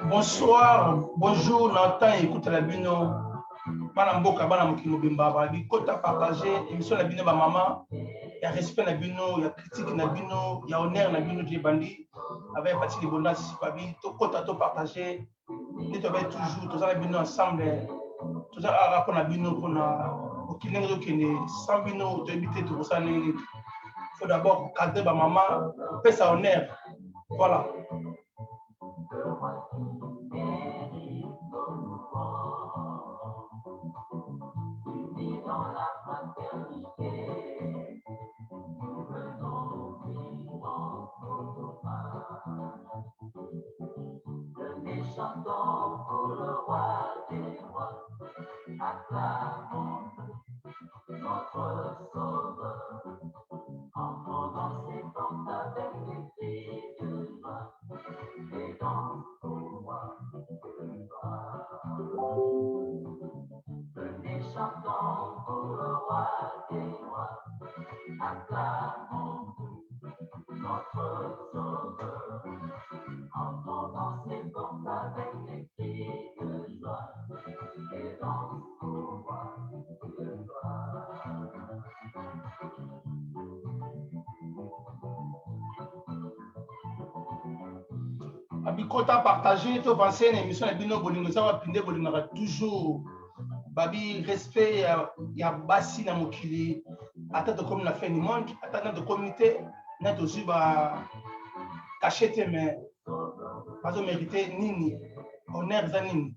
Bonsoir, bonjour, na temps ekutela bino bana mboka bana mokili mobimba babi kota partage émission na bino ba mama ya respect na bino ya critique na bino ya honneur na bino ebandi avec Paty Libondas babi tokota to partage nde tobe toujours toza na bino ensemble toza kaka mpo na bino mpona mokili ndenge tokende sans bino toyebi te tokosala ndenge nini. Faut d'abord cadrer ba mama, kopesa honneur, voilà. Abikota partage to penser na émission na bino bolingo eza wapi nde bolingaka toujours babi respect ya basi na mokili ata tokomi na fin du monde ata na tokomi te na tozwi ba cachet te mais bazo mérite nini honneur eza nini.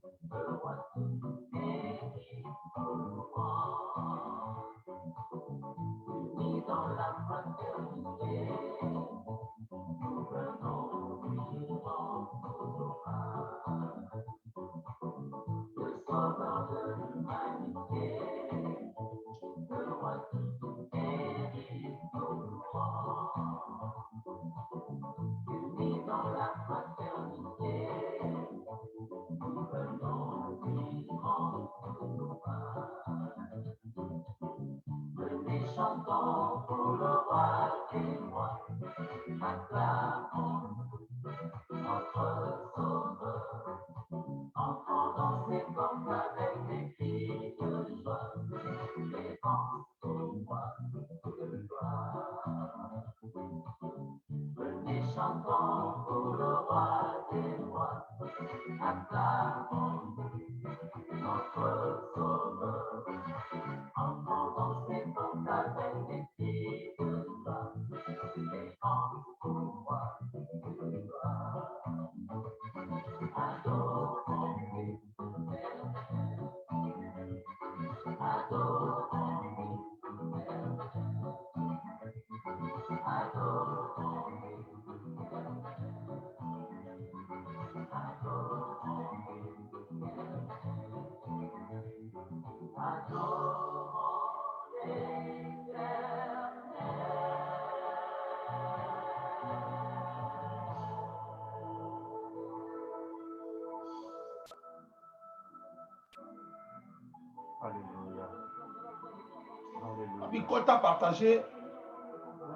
Alléluia. Alléluia. Bikota partage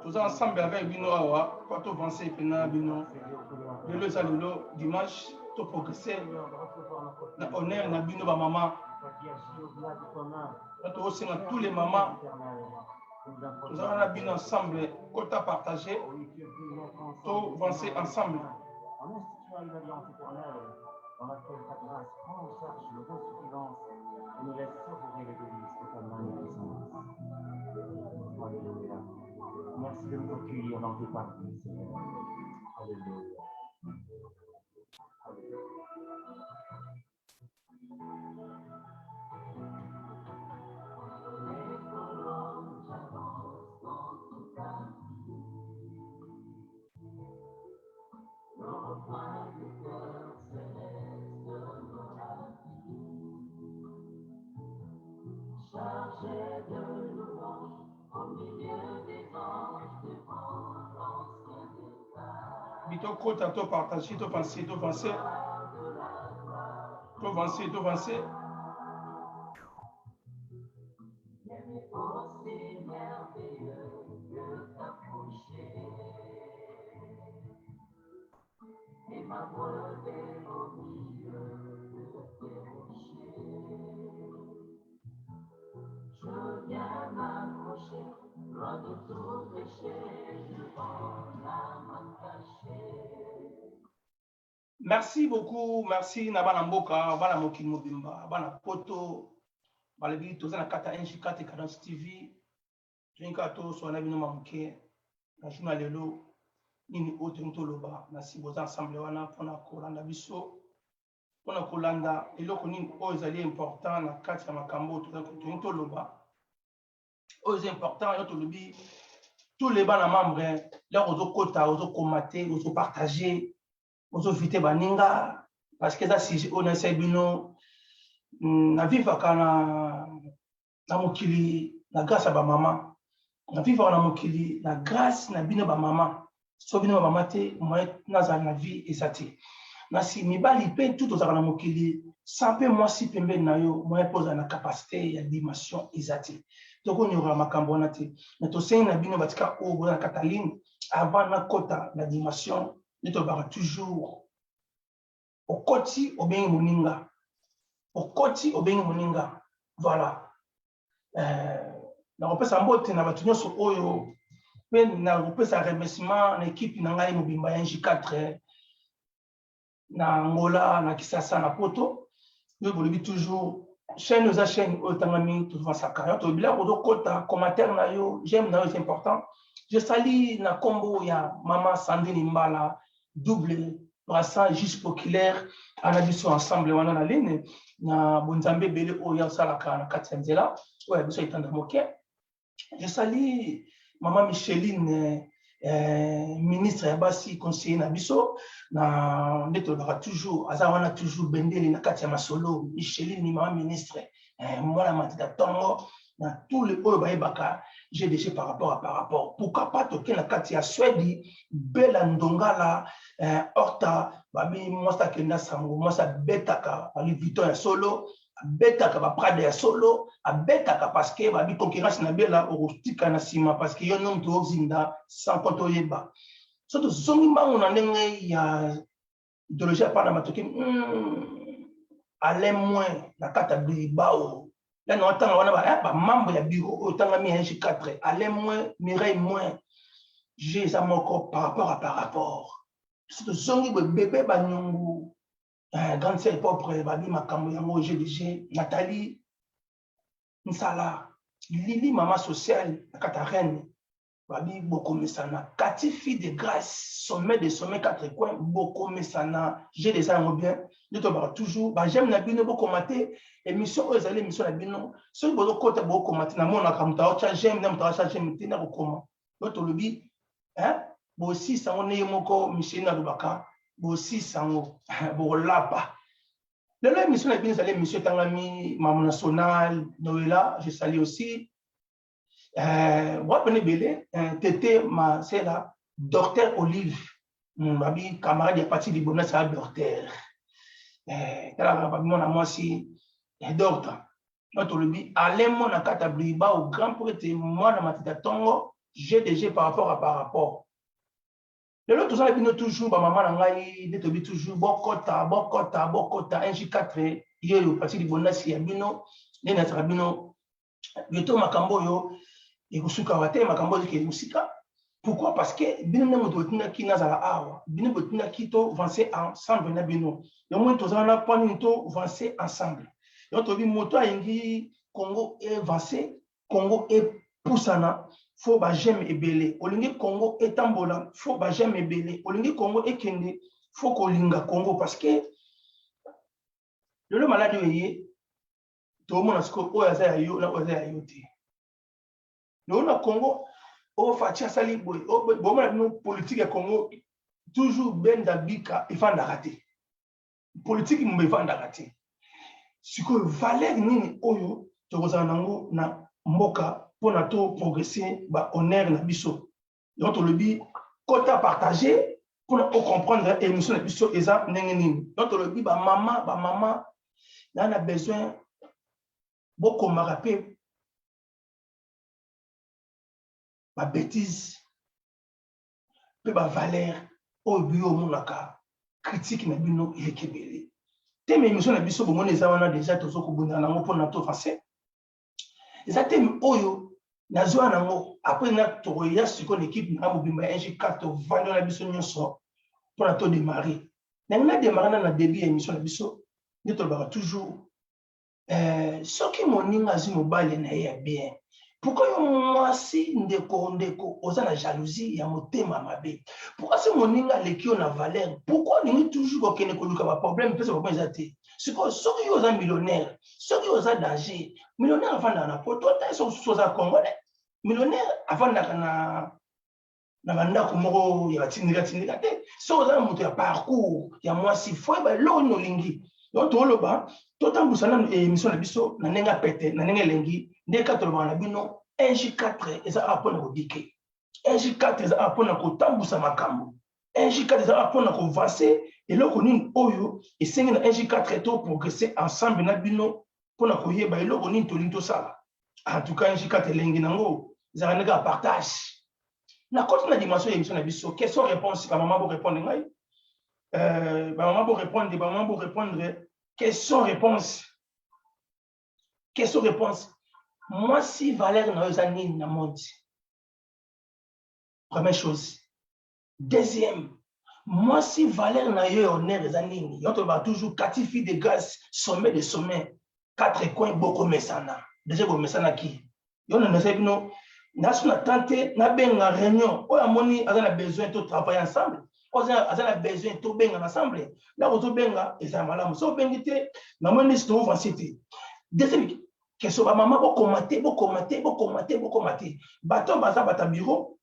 toza ensemble avec bino awa po tovanse mpena bino lelo eza lelo dimanche to progresse na honneur na bino bamama na tokosenga tous les mamans tozala na bino ensemble kota partage tovanse ensemble. En instituant une alliance éternelle dans laquelle ta grâce prend en charge nos insuffisances et nous laisse savourer les délices de ta magnificence. Alléluia. Merci de nous accueillir dans tes parvis, Seigneur. Alléluia. Alléluia. Chargé de louanges au milieu Bitokota to partage to pense to pense to pense to pense. Merci beaucoup, merci na bana mboka, bana mokili mobimba, bana poto, balobi toza na kati ya NJ4 Cadence TV. Tolingi kaka toswana na bino mwa moke na jour na lelo nini oyo tolingi toloba na si boza ensemble wana mpona kolanda biso mpona kolanda eloko nini oyo ezali important na kati ya makambo oyo tolingi toloba oyo eza important yo tolobi tous les bana membre lere ozokota ozokomate ozopartage ozovite baninga parce que eza sujet oyo nayesaki bino navivaka na na mokili na grâce ya bamama na vivaka na mokili na grâce na bino bamama so bino bamama te moyen nazala na vie eza te nasi mibali mpe tu tozalaka na mokili sans mpe mwasi pembeni na yo moyen mpe ozala na capacité ya dimension eza te tokonyokola makambo wana te me tosengi na bino batika oyo boza na kata ligne avant nakota na dimension nde tolobaka toujours okoti obengi moninga okoti obengi moninga voilà euh, nakopesa mbote na bato nyonso oyo mpe nakopesa remerciement na ekipe na ngai mobimba ya nj4 na angola na kisasa na poto oyo bolobi toujours chaîne oza chaîne oyo etangami tovansaka yo tolobi lako ozokota commentaire na yo j'aime na yo c'est important je sali na nkombo ya mama sandrine mbala double brassin juste populaire ana biso ensemble wana na lene na bonzambe ebele oyo asalaka na kati ya nzela oyo ya biso etanda moke je sali mama micheline eh, ministre ya basi conseiller na biso na nde tolobaka toujours aza wana toujours bendele na kati ya masolo micheline mama ministre eh, mwana matita ntongo na tous les oyo bayebaka gdg par rapport à par rapport pourquoi pas toke na kati ya swedi bela ndongala eh, horta babi mwasi akenda sango mwasi abetaka babi viton ya solo abetaka baprade ya solo abetaka parce que babi concurrence na bela okotika na nsima parce que yo no moto ozinda sans compte oyeba so tozongi mbangu na ndenge ya idéologie ya panama toki alain moins na kati ya bilibao ya na otanga wana bamembre ya bureau oyo otangami ya ng4 alain moins mireille moins g eza moko par rapport à par rapport so tozongi boye bebe banyongu eh, grande sœur propre babi makambo yango gdg nathalie nsala lili mama sociale na kati ya reine babi bokomesana kati fille de grâce sommet de sommet quatre coins bokomesana j'ai déjà yango bien nde tolobaka toujours bajeme na bino bokoma te émission oyo ezali émission na bino soki bozokota bokoma te namonaka moto aotya jeme na moto aotya jeme te nakokoma yo tolobi bosisa yango ndenge moko micheline alobaka bosisa yango bokolapa lelo émission na bino ezali émission etangami mamo national noela je sali aussi wapi ebele tete masela docteur olive babi camarade ya pati libona saa docteur talaka babi mwana mwasi docteur no tolobi alain mona kati ya bilbao grand prêtre mwana matita ntongo gdg par rapport à par rapport lelo toza na bino toujours bamama na ngai nde toyebi toujours bokota bokota bokota 1j4 yeyo pati libonasi ya bino nde nazaka bino bientôt makambo oyo ekosuka te makambo oyo ekende mosika pourquoi parce que bino nde moto botindaki nazala awa bino botindaki to vancer ensemble na bino yango moni toza wana mpo nini to vancer ensemble yango toyebi moto alingi congo evance congo epusana fo bajeme ebele olingi congo etambola fo bajeme ebele olingi congo ekende fo kolinga congo parce que lelo maladi oyo eye toomona sikoyo oyo aza ya yo na oyo aza ya yo te lelo na congo oyo faci asali boye bomona bino politike ya congo toujours benda bika efandaka te politike momba efandaka te sikoyo valeur nini oyo tokozala nango na mboka mpona to progresse ba honneur na biso yango tolobi kota partage. mpona ocomprendre émission na biso eza ndenge nini. Donc tolobi bamama, bamama naa na besoin bokomaka mpe babétise mpe bavaleur oyo biyo omonaka critique na bino eleki ebele te. Me émission na biso bomoni eza wana déjà, tozo kobundana nango mpona to français. Eza teme oyo nazwa nango après na tokoya sikoyo na équipe na mobimba ya NG4, tovandi wana biso nyonso mpona todémarre. Ndenge na démarre na début ya émission na biso, nde tolobaka toujours, soki moninga azwi mobali na ye ya bien, pourquoi yo mwasi, ndeko, ndeko, oza na jalousie ya motema mabe? Pourquoi soki moninga aleki yo na valeur, pourquoi olingi toujours kokende koluka baproblème? Mpesa problème eza te. Sikoyo soki yo oza millionnaire, soki oza danger millionnaire, afandaka na poto te. Soki mosusu oza Congolais millionnaire, afandaka na bandako moko ya batindika tindika te. Soki oza na moto ya parcours ya mwasi, faut yeba eloko nini olingi. Donc toloba totambusa nanu émission na biso na ndenge apete, na ndenge elengi. Nde kaka tolobaka na bino, NG4 eza awa mpona kodike, NG4 eza awa mpona kotambusa makambo, NG4 eza awa mpona koavancer. Eloko nini oyo esengi na NG4 to progresser ensemble na bino mpona koyeba eloko nini tolingi tosala? En tout cas, NG4 elengi nango ezalaka ndenge ya partage. Nakoti na dimension ya émission na biso, question réponse. Bamama borépondre ngai, bamama borépondre, bamama borépondre. Question réponse, question réponse. Mwasi, valeur na yo eza nini na monde? Première chose. Deuxième, mwasi, valeur na yo ya honneur eza nini? Yo tolobaka toujours kati fille de grâce, sommet de sommet, quatre coins. Bokomesana déjà, bomesanaki. Yo na nasali bino naso na temps te, nabenga réunion. Oyo amoni aza na besoin to travailler ensemble, oyo aza na besoin tobenga ensemble, ndako tobenga, ezala malamu. So obengi te, namoni nisi toavancer te. Deuxième question, bamama bokoma te, bokoma te, bokoma te, bokoma te. Bato baza bata bureau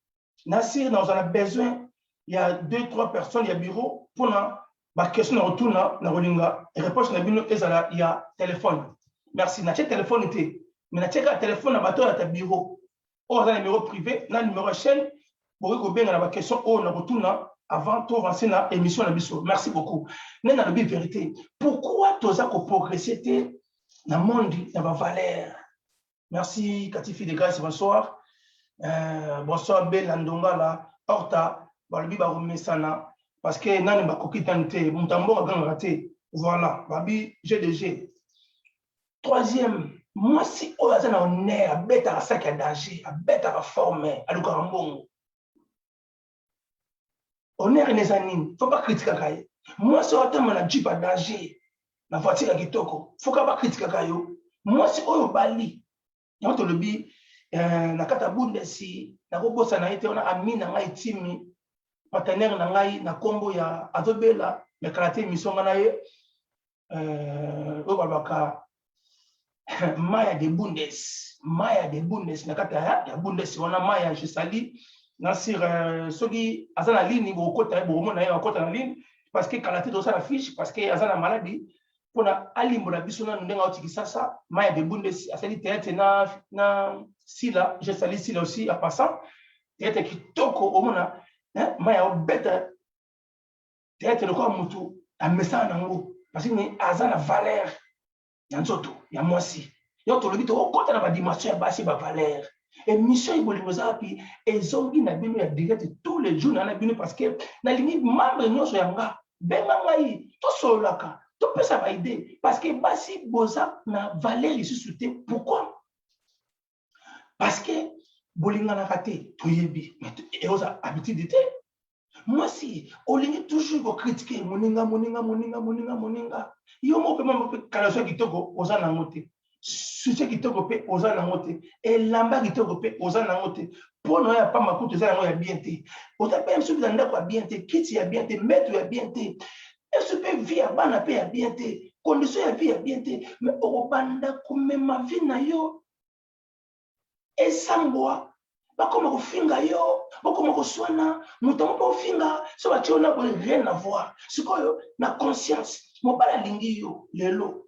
na sire, nakozala na besoin ya deux trois personnes ya bureau mpona baquestion na kotuna. Na kolinga réponse na bino ezala ya téléphone. Merci. Natie téléphone te, mais natie kaka téléphone na bato oyo ata bureau, oyo aza numéro privé na numéro ya chaîne. Bokoki kobenga na baquestion oyo na kotuna avant to avancer na émission na biso. Merci beaucoup. Nde nalobi vérité, pourquoi toza koprogresse te na monde na bavaleur? Merci Katifi de Grâce, bonsoir. Bonsoir Bela Ndongala Horta. Balobi bakomesana parce que nani bakoki tani te, moto ya mbongo agangaka te. Voilà, babi GDG. Troisième, mwasi oyo aza na honneur, abetaka saki ya danger, abetaka forme, alukaka mbongo. Honneur ene eza nini? Faut bakritikaka ye. Mwasi oyo atamba na jeep ya danger, na voiture ya kitoko, faut ka bakritikaka yo. Mwasi oyo bali yango tolobi na kati ya bundesi, nakobosana ye te wana, ami na ngai timi, partenaire na ngai na nkombo ya azobela mekala te. Émission nga na ye oyo balobaka Maya de Bundes, Maya de Bundes, na kati ya Bundes wana. Maya, je sali Nasir. Soki aza na ligne, bokokota ye, bokomona ye akota na ligne, parce que kala te tozosala fiche, parce que aza na maladie. Mpona alimbola biso nanu ndenge auti Kisasa. Maya de Bundes asali théâtre na Sila, je sali Sila aussi en passant. Théâtre kitoko, omona Maya obeta théâtre lokola motu amesana nango, parce que aza na valeur na nzoto ya mwasi. Yo tolobi tokokɔta na badimension ya basi, bavaleur. Émission ebolingo eza wapi? Ezongi na bino ya direct tous les jours na bino, parce que nalingi membre nyonso ya nga benga ngai, tosololaka, topesa baidée, parce que basi boza na valeur lisusu te. Pourquoi? Parce que bolinganaka te, toyebi, mais eoza habitude te. Mwasi olingi toujours kocritiquer moninga, moninga, moninga, moninga, moninga. Yo moko mpe mama mpe caleçon ya kitoko oza nango te, soutien kitoko mpe oza nango te, elamba kitoko mpe oza nango te, mpo na oyo ya pamba kutu eza yango ya bien te. Oza mpe mosusu na ndako ya bien te, kiti ya bien te, mbeto ya bien te, eso mpe vie ya bana mpe ya bien te, condition ya vie ya bien te. Mais okobanda komema vie na yo esambwa, bakoma kofinga yo, bakoma koswana, moto yango mpe ofinga so batie yo na boye, rien à voir. Sikoyo na conscience, mobali alingi yo lelo,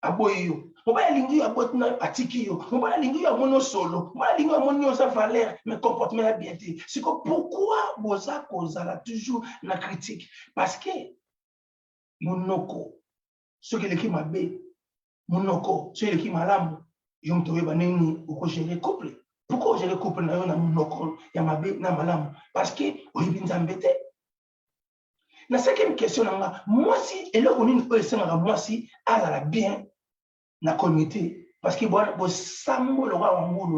aboyi yo. Mobali alingi yo, aboti na yo, atiki yo. Mobali alingi yo, amoni yo solo. Mobali alingi yo, amoni yo oza valeur, mais comportement ya bien te. Siko pourquoi boza kozala toujours na critique? Parce que monoko soki eleki mabe, monoko soki eleki malamu, yo moto oyeba ndenge nini okogere couple. Pourquoi ogere couple na yo na monoko ya mabe na malamu? Parce que oyebi Nzambe te. Na cinquième question na nga, mwasi eloko nini oyo esengaka mwasi azala bien na communauté? Parce que bosambo lokola bangulu,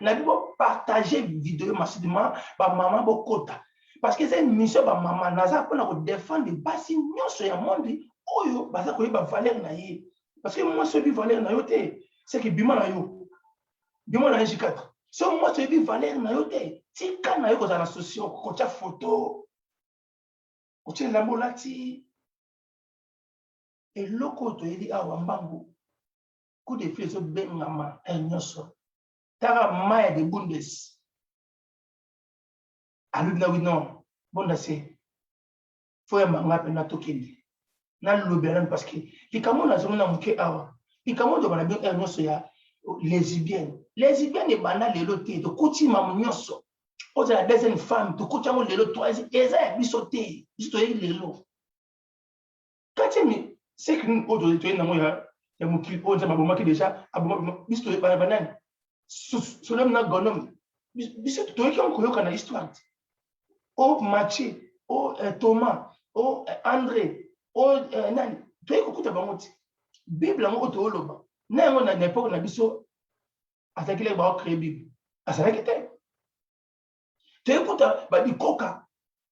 na bi bopartage video massivement, bamama bokota, parce que eza émission ya bamama. Naza mpona kodefendre basi nyonso ya monde oyo baza koyeba valeur na ye, parce que mwasi oyebi valeur na yo te, c'est que bima na yo, bima na J4. So mwasi oyebi valeur na yo te, tika na yo kozala na socio, kotia photo, kotia elamba olati. Eloko oyo toyebi awa, mbangu coup de fil ezobengama heure nyonso. Taka Maya de Bundes alobi na wi non bondase fo yamba nga mpenza, tokende nalobela nanu, parce que likambo nazomona moke awa, likambo oyo na bino heure nyonso ya lesbienne. Lesbienne ebanda lelo te. Tokuti mamu nyonso ozala deuxième femme, tokuti yango lelo, troisième eza ya biso te. Biso toyebi lelo quatrième siècle nini oyo toyebi nango ya mokili oyo Nzambe abomaki déjà, biso toyebana banani, Sodome na Gomorrhe. Biso toyoki yango koyoka na histoire te. O Matthieu, o Thomas, o André, o nani, toyei kokuta bango te. Bible yango oyo toyoloba na yango, na époque na biso azalaki leki baocrée Bible azalaki te. Toyei kuta babikoka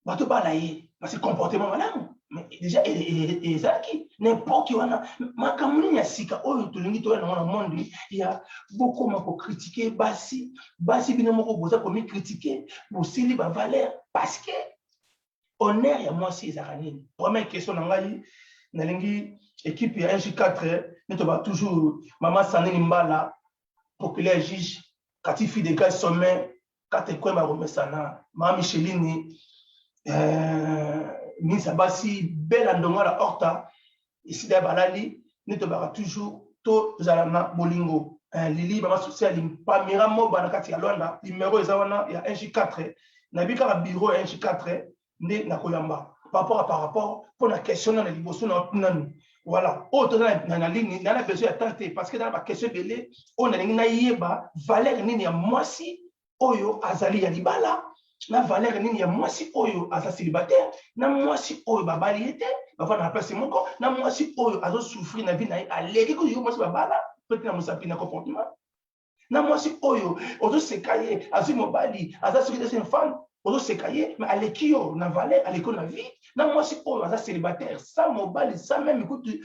bato bala ye parce que comportement malamu, mais déjà ezalaki na époque wana. Makambo nini ya sika oyo tolingi toya nango na monde ya bokoma kocritiquer basi? Basi bino moko boza komicritiquer, bosili bavaleur, parce que honneur ya mwasi ezalaka nini? Première question na ngai, nalingi équipe ya 1J4 nde toba toujours mama Sandini Mbala, populaire juge kati fille de grand sommet kate coin bakomesana, mama Micheline, ministre basi Bela Ndongala Horta esida balali nde tobaka toujours tozala na bolingo. Lili mama social Pamira Moba na kati ya Lwanda, numero eza wana ya 1J4. Nayebi kaka bureau ya 1J4 nde nakoyamba par rapport mpona question nana liboso na nanu. Voilà, oyo toza na ligne na besoin ya temps te, parce que na baquestion ebele oyo nalingi nayeba valeur nini ya mwasi oyo azali ya libala, na valeur nini ya mwasi oyo aza célibataire, na mwasi oyo babali ye te, bavanda na place moko, na mwasi oyo azosouffrir na vie na ye, aleki kutu yo mwasi babala peut na mosapi na comportement, na mwasi oyo ozoseka ye azwi mobali, aza soki deuxième femme, ozoseka ye, mais aleki yo na valeur, aleki yo na vie, na mwasi oyo aza célibataire sans mobali, sans même kutu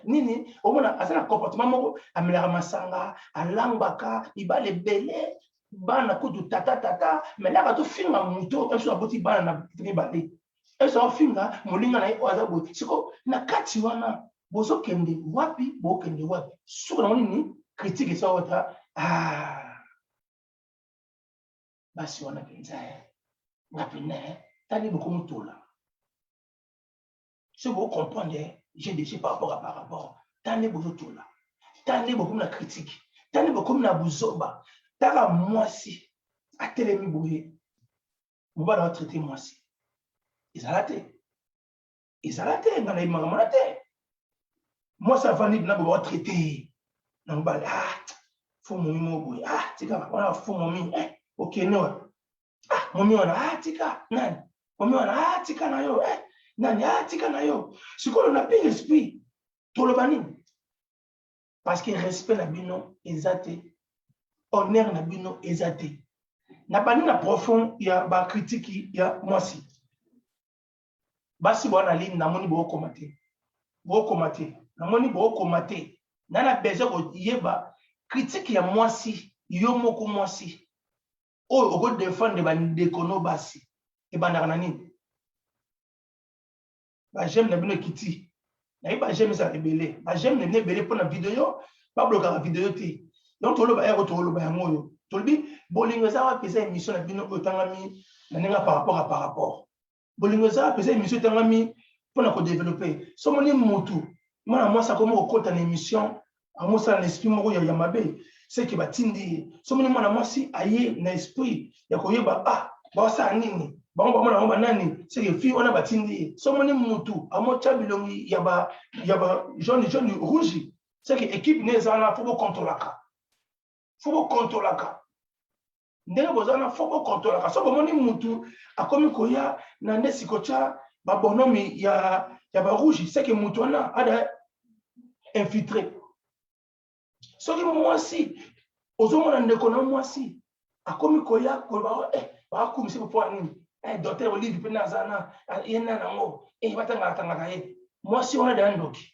nini, omona aza na comportement moko, amelaka masanga, alangwaka, mibali ebele, bana kutu tata tata, mais laka tofinga moto biso aboti bana na mibale, eso afinga molinga na ye oyo aza boye. Siko na kati wana bozokende wapi? Bokende wapi? Suka nango nini? Critique esa wata. Ah, basi wana mpenza nga pene tali bokomotola. Soki bocomprendre GDG par rapport tande bozotola, tande bokomi na critique, tande bokomi na buzoba. Taka mwasi atelemi boye, mobali atraite mwasi, ezala te, ezala te. Nga nayebi makambo na te. Mwasi avandi na boye, batraite ye na mobali. Ah, fo momi moko boye. Ah, tika wana, fo momi. Eh, okende wa. Ah, momi wana. Ah, tika nani, momi wana. Ah, tika na yo. Eh, nani. Ah, tika na yo. Sikoyo na pire esprit toloba nini? Parce que respect na bino eza te, honneur na bino eza te. Na bandi na profond ya bacritique ya mwasi. Basi bwana ligne, namoni bookoma te, bookoma te, namoni bookoma te. Na besoin koyeba critique ya mwasi. Yo moko mwasi oyo okodefendre bandeko no basi, ebandaka na nini? Baj'aime na bino ekiti, nayebi baj'aime ezala ebele, baj'aime na bino ebele mpona video, bablokaka video te. Donc toloba ero, toloba yango oyo tolobi bolingo eza wapi? Eza émission na bino oyo etangami na ndenge par rapport à par rapport bolingo eza wapi. Eza émission etangami mpona kodévelopper. So omoni mutu mwana mwasi akomi kokota na émission. Amosala na esprit moko ya mabe, seke batindi ye. Somoni mwana mwasi aye na esprit ya koyeba, ah, basala nini, bango bamona bango banani, seke fille wana batindi ye. Somoni mutu amotya bilongi ya ba jaune, jaune, rouge, seke équipe ne eza wana. Fo bokontrolaka, fo bokontrolaka ndenge boza wana, fo bokontrolaka. So bomoni mutu akomi koya na nde sikotya babonomi ya barouge, seke mutu wana ada infiltré. Soki mwasi ozomona ndeko na mwasi akomi koya koloba, eh, bakumisi mpo nini, eh, docteur Olive mpe naza na ye na nango, eh, batangaka tangaka ye, mwasi wana deya ndoki.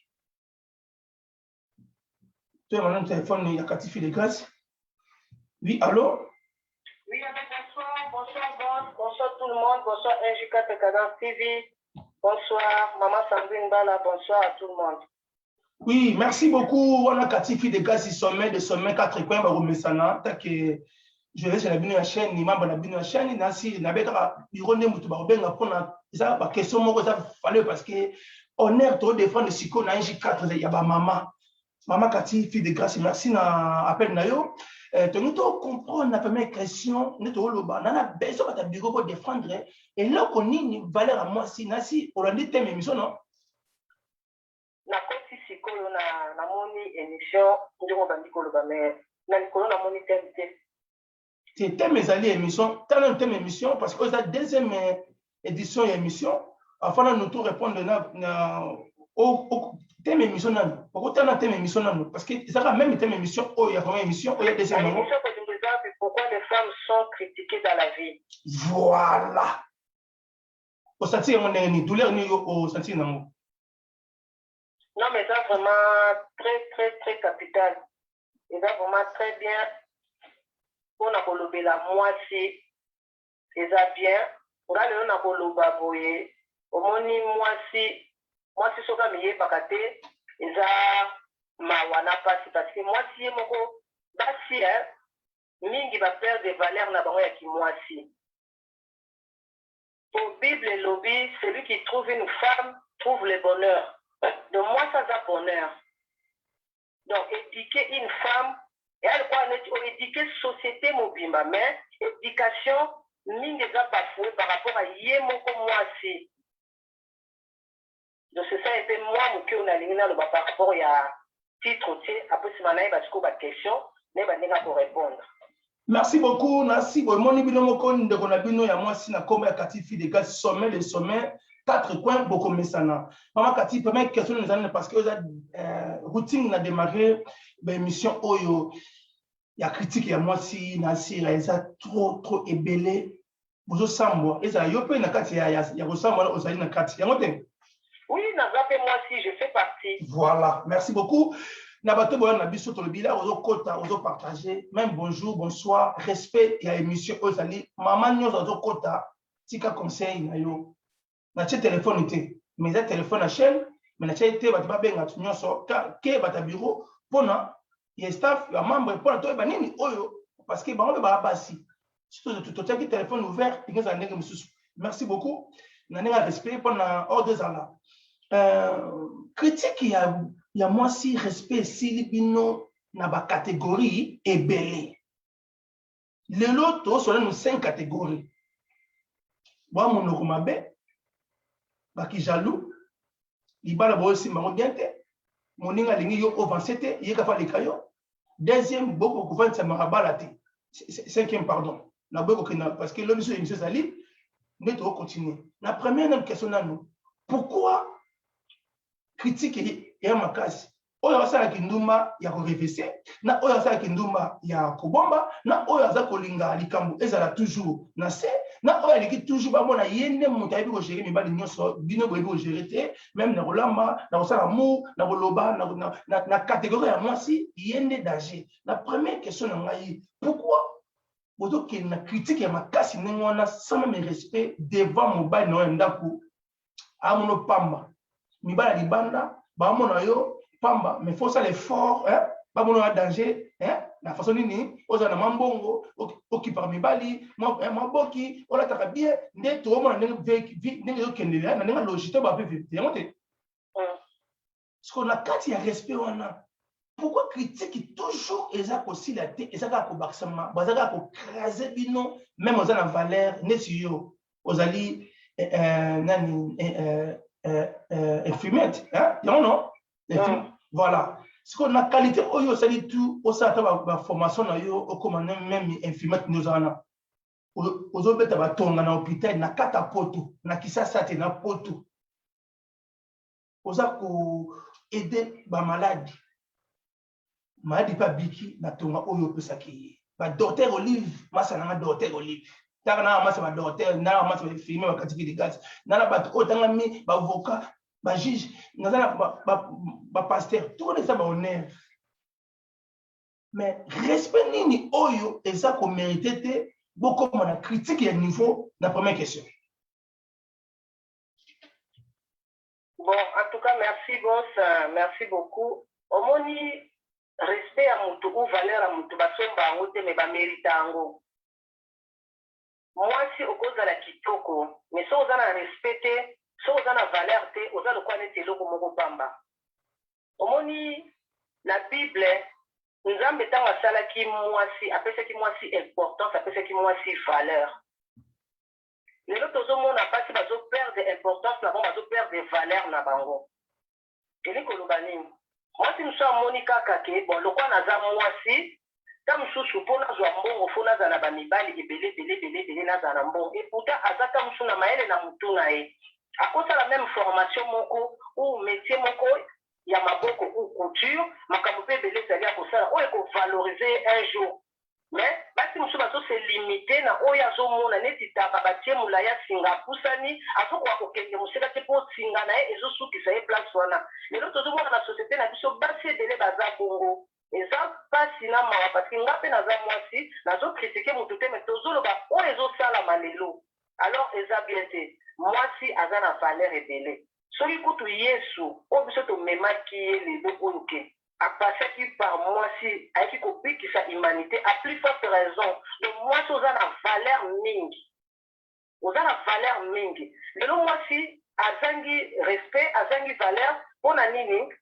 Toyeba nanu telefone ya Kati Fille de Grâce. Oui, allo? Oui, bonsoir, bonsoir, boss, bonsoir tout le monde, bonsoir NJ4 Cadence TV, bonsoir Maman Sandrine Bala, bonsoir à tout le monde. Oui, merci beaucoup. Wana Kati Fille de Grâce, sommet de sommet, quatre coins, bakomesana take je vais na bino ya chaîne, membre na bino ya chaîne. Nasi nabetaka biro nde moto bakobenga mpona eza baquestion moko eza fale, parce que honneur todéfendre sikoyo na NJ4 ya bamama. Mama Kati Fille de Grâce, merci na appel na yo. Tongi to comprendre na première question nde toloba na besoin bato ya biro po défendre eloko nini, valeur ya mwasi. Nasi olandi thème émission, non? Nakoti sikoyo na namoni émission ndenge obandi koloba, mais na likolo namoni thème te. Te, thème ezali émission. Tala thème émission, parce que eza deuxième édition ya émission. Afin nanu to répondre na thème émission nanu, okotala thème émission nanu, parce que ezaka même thème émission oyo ya première émission, oyo ya deuxième yango. Pourquoi les femmes sont critiquées dans la vie? Voilà. Osentir yango ndenge nini? Douleur nini yo osentir nango? Non, mais ça vraiment très très très capital, eza vraiment très bien mpona kolobela mwasi, eza bien. Nga lelo na koloba boye, omoni mwasi, mwasi soki amiyebaka te, eza mawa na mpasi, parce que mwasi ye moko, basi mingi baperdre valeur na bango ya kimwasi. Po Bible elobi: "Celui qui trouve une femme trouve le bonheur." Donc mwasi aza bonheur. Donc éduquer une femme eya lokola neti oéduquer société mobimba, mais éducation mingi eza bafoué par rapport à ye moko mwasi. Donc c'est ça mpe mwa moke oyo nalingi naloba par rapport ya titre tie. Apres nsima nayeba sikoyo baquestion, nayeba ndenge akorépondre. Merci beaucoup. Nasi bomoni bino moko ndeko na bino ya mwasi na nkombo ya Kati Fille de Grâce, sommet de sommet, quatre coins, bokomesana. Mama Kati, première question ezali parce que eza routine na démarrer baémission oyo ya critique ya mwasi na sira. Eza trop trop ebele, bozosambwa, ezala yo mpe na kati ya kosambwa, ozali na kati yango te? Oui, naza mpe mwasi, je fais partie. Voilà, merci beaucoup. Na bato boya na biso, tolobi la ozokota, ozopartage, même bonjour, bonsoir, respect ya émission oyo ezali mama nyonso azokota, tika conseil na yo. Natie telefone te, mais eza telefone ya chaîne, mais natie te bato babenga nyonso ke bato ya bureau mpona ya staff ya membre, mpona toyeba nini oyo, parce que bango mpe baa basi. Totiaki telefone ouvert ndenge ezala ndenge mosusu. Merci beaucoup na ndenge ya respect mpona ordre ezala. Critique ya mwasi, respect esili bino na bacatégorie ebele. Lelo tozosola nanu 5 catégorie: bwa monoko mabe, bakijaloux, libala boyosimba yango bien te, moninga alingi yo avance te, ye kafa aleka yo. Deuxième, boko kovandisa bala te. Cinquième, pardon, naboyi kokenda parce que lobi so émission ezali nde tokocontinue. Na première nanu question nanu: pourquoi critique ya makasi? Oyo asalaki ndumba ya korevese, na oyo asalaki ndumba ya kobomba, na oyo aza kolinga likambo ezala toujours na se, na oyo alingi toujours bamona ye nde moto ayebi kogérer mibali nyonso, bino boyebi kogérer te, même na kolamba, na kosala amour, na koloba, na catégorie ya mwasi ye nde danger. Na première question na ngai: pourquoi bozokende na critique ya makasi ndenge wana sans même respect devant mobali na yo ya ndako? Amono pamba, mibali ya libanda baamona yo pamba, mais faut osala effort, hein? Bamona ya danger, hein? Na façon nini ozala na mwa mbongo, okipaka mibali, mwa boki, olataka bien, nde toomona ndenge ezokendele na ndenge logi to bape vérité yango te. Siko na kati ya respect wana. Pourquoi critique toujours eza kosila te, eza kaka kobakisama, baza kaka kocrase bino meme oza na valeur neti yo ozali eh, eh, nani eh, eh, eh, eh, infirmière hein? Yango non mm. Voilà, sikoyo na qualité oyo osali tout osala ata baformation na yo okoma na meme infirmière nde oza wana ozobeta batonga na hôpital na kata poto na kisasa te na poto oza ko aider ba maladi maladi mpe abiki na tonga oyo opesaki ye ba docteur Olive masa nanga docteur Olive taka na masa ba docteur na masa ba infirmier bakatiki ligasi na na bato oyo tangami ba avocat ba juge naza na ba pasteur tout wana eza ba honneur mais respect nini oyo eza komerite te bokoma na critique ya niveau na première question. Bon, en tout cas, merci boss, merci beaucoup. Omoni respect ya mutu ou valeur ya mutu basomba yango te mais bamerita yango. Mwasi okozala kitoko mais soki oza na respect te, soki oza na valeur te, oza lokola neti eloko moko pamba. Omoni na Bible Nzambe ntango asalaki mwasi, apesaki mwasi importance, apesaki mwasi valeur. Lelo tozo mona basi bazo perdre importance na bango, bazo perdre valeur na bango. Elingi koloba nini? Mwasi mosusu amoni kaka ke bon lokola naza mwasi, ta mosusu mpo nazwa mbongo fo nazala na bamibali ebele ebele ebele ebele nazala na mbongo. Et pourtant aza ta mosusu na mayele na mutu na ye. Akosala meme formation moko ou métier moko ya maboko ou couture, makambo mpe ebele ezali ya kosala oyo ekovaloriser ye un jour. Mais basi mosusu bazo se limiter na oyo azomona neti taba batie molayi ya singa apusani azokoka kokende mosika te mpo singa na ye ezosukisa ye place wana. Lelo tozomona na societe na biso basi ebele baza bongo. Eza pasi na mawa parce que nga mpe naza mwasi nazo critiquer mutu te mais tozoloba oyo ezosalama lelo alors eza bien te. Mwasi aza na valeur ebele. Soki kutu Yesu oyo biso tomemaki ye lelo oyo ke a passaki par mwasi ayaki kobikisa humanite à plus forte raison donc mwasi oza na valeur mingi oza na valeur mingi lelo mwasi azangi respect azangi valeur pona nini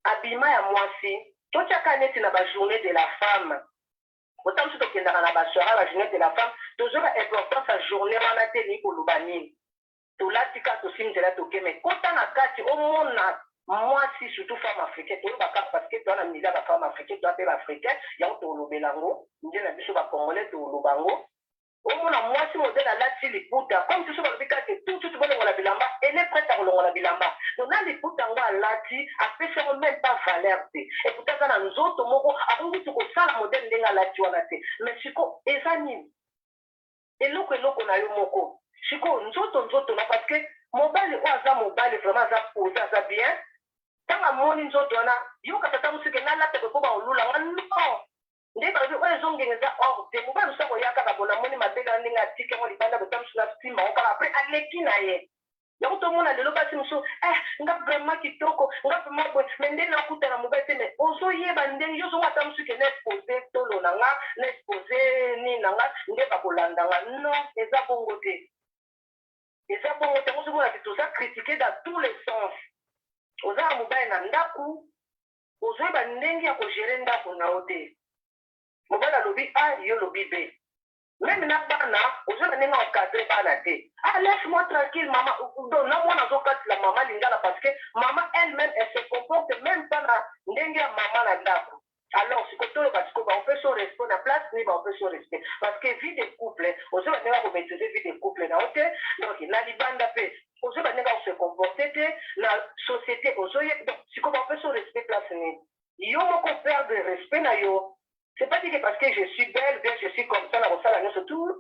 abima ya mwasi totiaka neti na ba journée de la femme ota mosusu tokendaka na ba soirée ba journée de la femme tozoka importance ya journée wana te elingi koloba nini Tolati kaka tosimbi nzela toke mais kota na kati omona mwasi surtout femme africaine toloba kaka parce que toza na milieu ya ba femme africaine toza pe ba africain yango tolobela yango nde na biso ba congolais toloba yango omona mwasi modèle alati liputa comme soso balobi kaka ke tout tout bolongola bilamba elle est prête ya kolongola bilamba donc na liputa yango alati apesi yango même pas valeur te et pourtant aza na nzoto moko akoki kutu kosala modèle ndenge alati wana te mais siko eza nini Eloko eloko na yo moko sikoyo nzoto nzoto na parce que mobali oyo aza mobali vraiment aza pose aza bien tango amoni nzoto wana yoka tata mosusu ke nalata boye po baolula nga non nde balobi oyo ezongenga eza or te mobali mosusu akoya kaka bo namoni mabele wana ndenge atiki yango libanda boye ta mosusu na nsima yango kaka après aleki na ye Yango tomona lelo basi mosusu eh nga vraiment kitoko nga vraiment boye mais nde nakutana mobali te mais ozoyeba ndenge yo ozonga ata mosusu ke na expose tolo na nga na expose nini na nga nde bakolanda nga non eza bongo te eza bongo te yango ozomona ke toza critique dans tous les sens oza na mobali na ndako ozoyeba ndenge ya kogere ndako na yo te mobali alobi a yo olobi b Meme na bana oza na ndenge encadre bana te. Ah laisse moi tranquille maman donc na mwana azokatela maman lingala parce que maman elle meme elle se comporte meme pas na ndenge ya maman na ndako. Alors sikoyo toloba sikoyo bakopesa yo respect na place nini bakopesa yo respect parce que vie de couple ozoba ndenge ya ko maitriser vie de couple na yo te donc na libanda pe ozoba ndenge ya ko se comporter te na société ozoye donc sikoyo bakopesa yo respect place nini yo moko perdre respect na yo. C'est pas dit que parce que je suis belle, bien je suis comme ça, na kosala nyoso tout.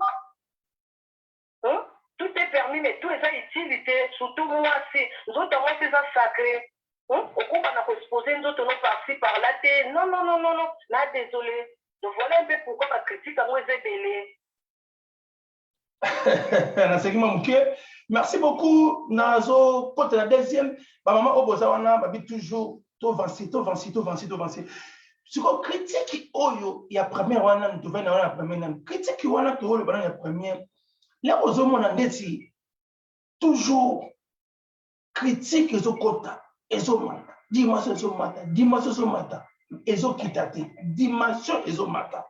Hein? Tout est permis, mais tout eza utilité, surtout mwasi. Nzoto ya mwasi eza sacré. Hein? Okoba na ko exposer nzoto no par-ci par-là te. Non, non, non, non, non. Na désolé. Donc voilà un peu pourquoi ba critique yango eza ebele. Naseki mwa moke. Merci beaucoup. Nazokota na deuxième bamama oyo boza wana babi toujours tovansi tovansi tovansi tovansi. Sikoyo critique oyo ya première wana nanu tovandi na wana ya première nanu critique wana tooloba nanu ya première lelo ozomona ndeti toujours critique ezokota ezomata. Dimension ezomata, dimension ezomata, ezokita te, dimension ezomata.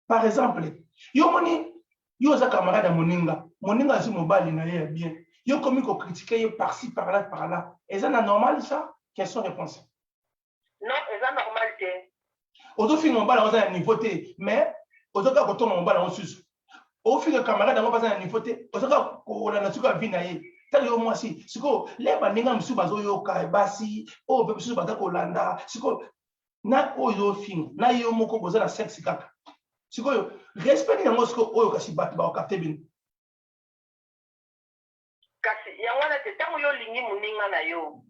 Par exemple, yo moni yo oza camarade ya moninga, moninga azwi mobali na ye ya bien, yo komi ko critiquer ye par-ci par-là par-là. Eza na normal ça? Question réponse. Non, eza normal te. Ozofinga mobali yango aza na niveau te, mais oza kaka kotonga mobali yango susu. Ofinga camarade yango aza na niveau te, oza kaka kolanda suka vie na ye. Tala yo mwasi, sikoyo le baninga mosusu bazoyoka basi oyo mpe mosusu baza kolanda sikoyo na oyo ofinga na yo moko boza na sexe kaka. Sikoyo respect nini yango sikoyo oyo kasi bato bakokapte bino? Kasi yango wana te, ntango yo olingi moninga na yo,